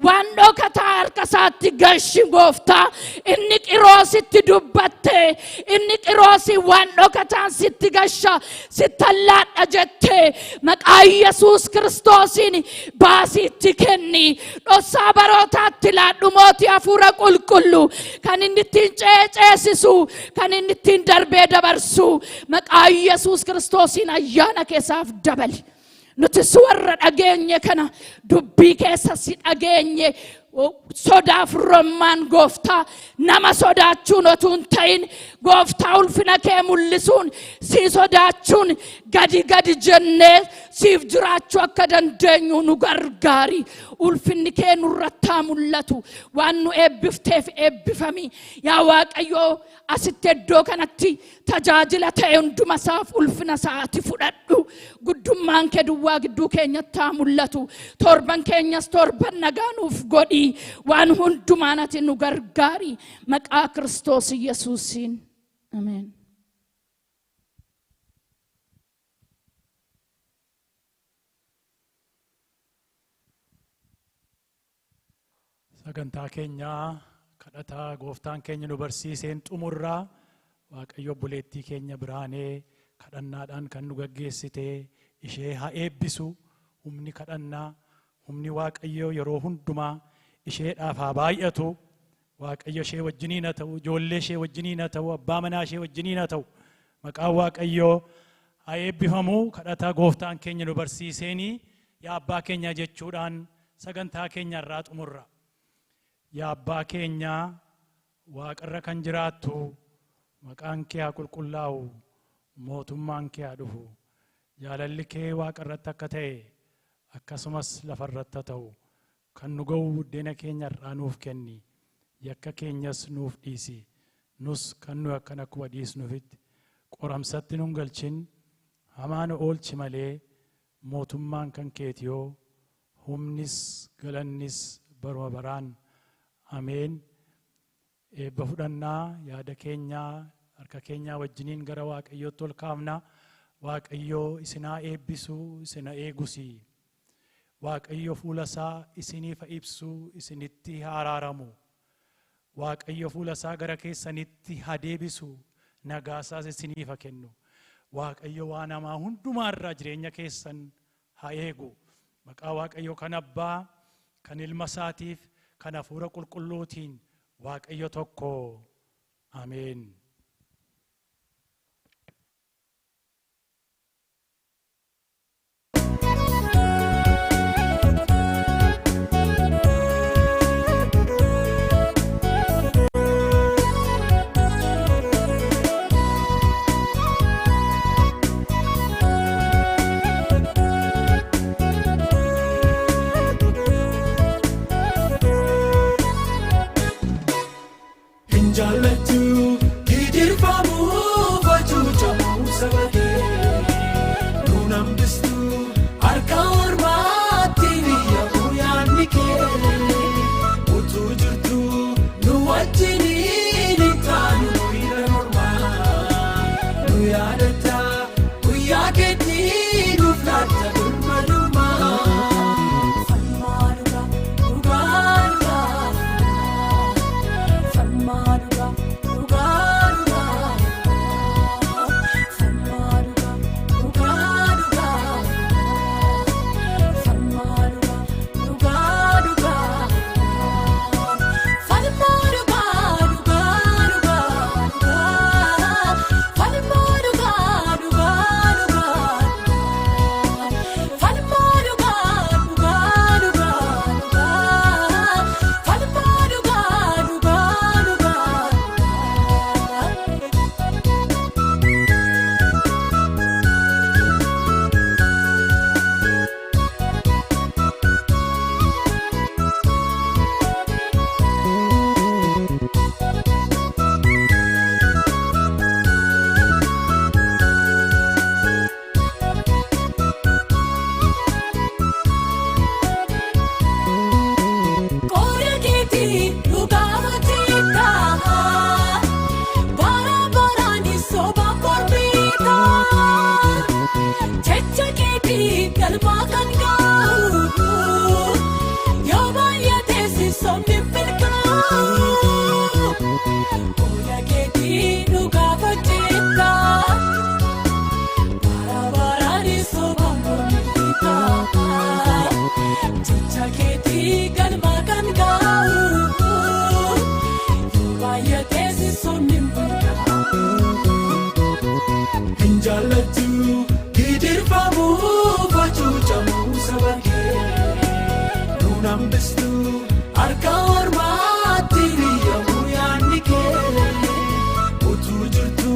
waan dhokataa harka isaatti galchi gooftaa. Inni Qiroositti dubbatte, inni Qiroosii waan dhokataan sitti gasha, sittallaadha jette maqaa Yesuus Kiristoosiin baasiitti kenni. Dhossaa barootaatti laadhu mootii hafuura qulqullu kan inni ittiin ceeceesisu, kan inni ittiin darbee dabarsu maqaa Yesuus Kiristoosiin ayyaana keessaaf dabali. Nutis warra dhageenye kana dubbii keessa si dhageenye sodaaf rommaan gooftaa nama sodaachuun otuu hin ta'in gooftaa ulfina kee mul'isuun si sodaachuun gadi gadi jennee siif jiraachuu akka dandeenyu nu gargaari. Ulfinni kee nurratti haa mul'atu. Waan nu eebbifteef eebbifami. Yaa Waaqayyoo asitti iddoo kanatti tajaajila ta'e hunduma isaaf ulfina isaati fudhadhu. Guddummaan kee duwwaa gidduu keenyatti haa mul'atu. Torban keenyas torban nagaa nuuf godhi. Waan hundumaan ati nu gargaari. Maqaa Kiristoos Yesuusiin. Ameen. Sagantaa keenyaa kadhataa gooftaan keenya nu barsiiseen xumurraa. Waaqayyo obboleettii keenya Biraanee kadhannaadhaan kan nu gaggeessite ishee haa eebbisu. Humni kadhannaa, humni Waaqayyo yeroo hundumaa isheedhaaf haa baay'atu. Waaqayyo ishee wajjiniin haa ta'u, ijoollee ishee wajjiniin haa ta'u, abbaa manaa ishee wajjiniin haa ta'u. Maqaan Waaqayyoo haa eebbifamu. Kadhataa gooftaan keenya nu barsiiseenii yaa abbaa keenya jechuudhaan sagantaa keenya irraa xumurra. Yaa abbaa keenya waaqarra kan jiraattu, maqaan kee haa qulqullaa'u, mootummaan kee haa dhufu. Jaalalli kee waaqarratti akka ta'e akkasumas lafarratti haa ta'u. Kan nu ga'u buddeena keenya har'aa nuuf kenni. Yakka keenyas nuuf dhiisi. Nus kan nu yakkan akkuma dhiisnuufitti. Qoramsatti nun galchin, hamaa nu oolchi malee, mootummaan kan keetiyoo, humnis galannis baruma baraan. Ameen. Eebba fudhannaa yaada keenyaa harka keenyaa wajjiniin gara Waaqayyootti ol kaafna. Waaqayyoo isinaa eebbisu, isina eegusi. Waaqayyo fuula isaa isiniif haa ibsu, isinitti haa araaramu. Waaqayyo fuula isaa gara keessanitti haa deebisu, nagaa isaas isiniif haa kennu. Waaqayyo waan hamaa hundumaa irraa jireenya keessan haa eegu. Maqaa Waaqayyo kan Abbaa, kan Ilma isaatiif, kan Hafuura Qulqulluutiin Waaqayyo tokko. Ameen. Keetii galma kan gaa'u yoo baay'atee si somni mul'atu. Hin jaallattu gidirfamuu facuucamuu saba kee nuun hambistu harka ormaatti biyyamu yaadni kee utuu jirtu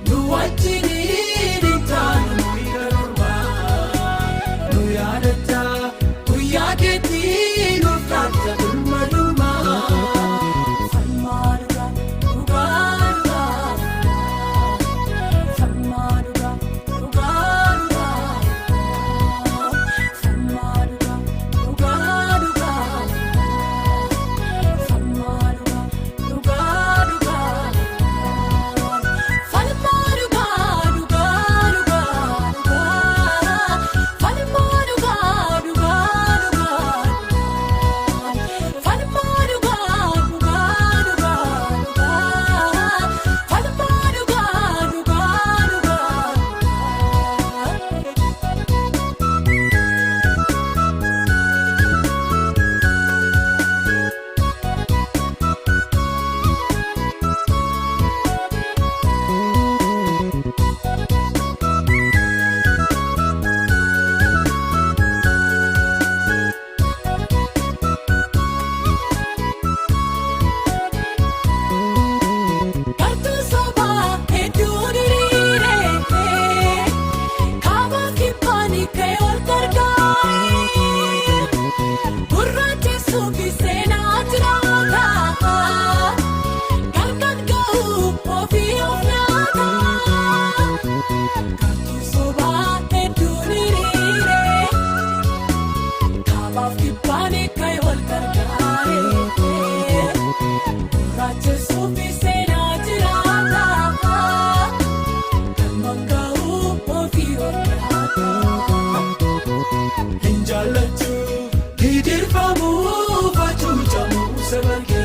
nu wajjiniin hin taanu miira ormaa nu yaadatta guyyaa keetii nuuf laatta birmadummaa. Falmaa dhugaa dhugaa dhugaa falmaa dhugaa dhugaa dhugaa falmaa dhugaa dhugaa dhugaa falmaa dhugaa dhugaa dhugaa falmaa dhugaa dhugaa dhugaa falmaa dhugaa dhugaa dhugaa. Falmaa dhugaa dhugaa dhugaa falmaa dhugaa dhugaa dhugaa. Gartuu sobaa hedduu diriiree kaaba kibbaani ka'e ol gargaaree gurraachi suufi seenaa jiraata gargar ga'uu ofii of nyaata. Gartuu sobaa hedduu diriiree kaaba kibbaani ka'e ol gargaaree. Gurraachi suufi seenaa jiraata galma ga'uu ofii of nyaata. Hin jaallattu gidirfamuu facuucamuu saba kee.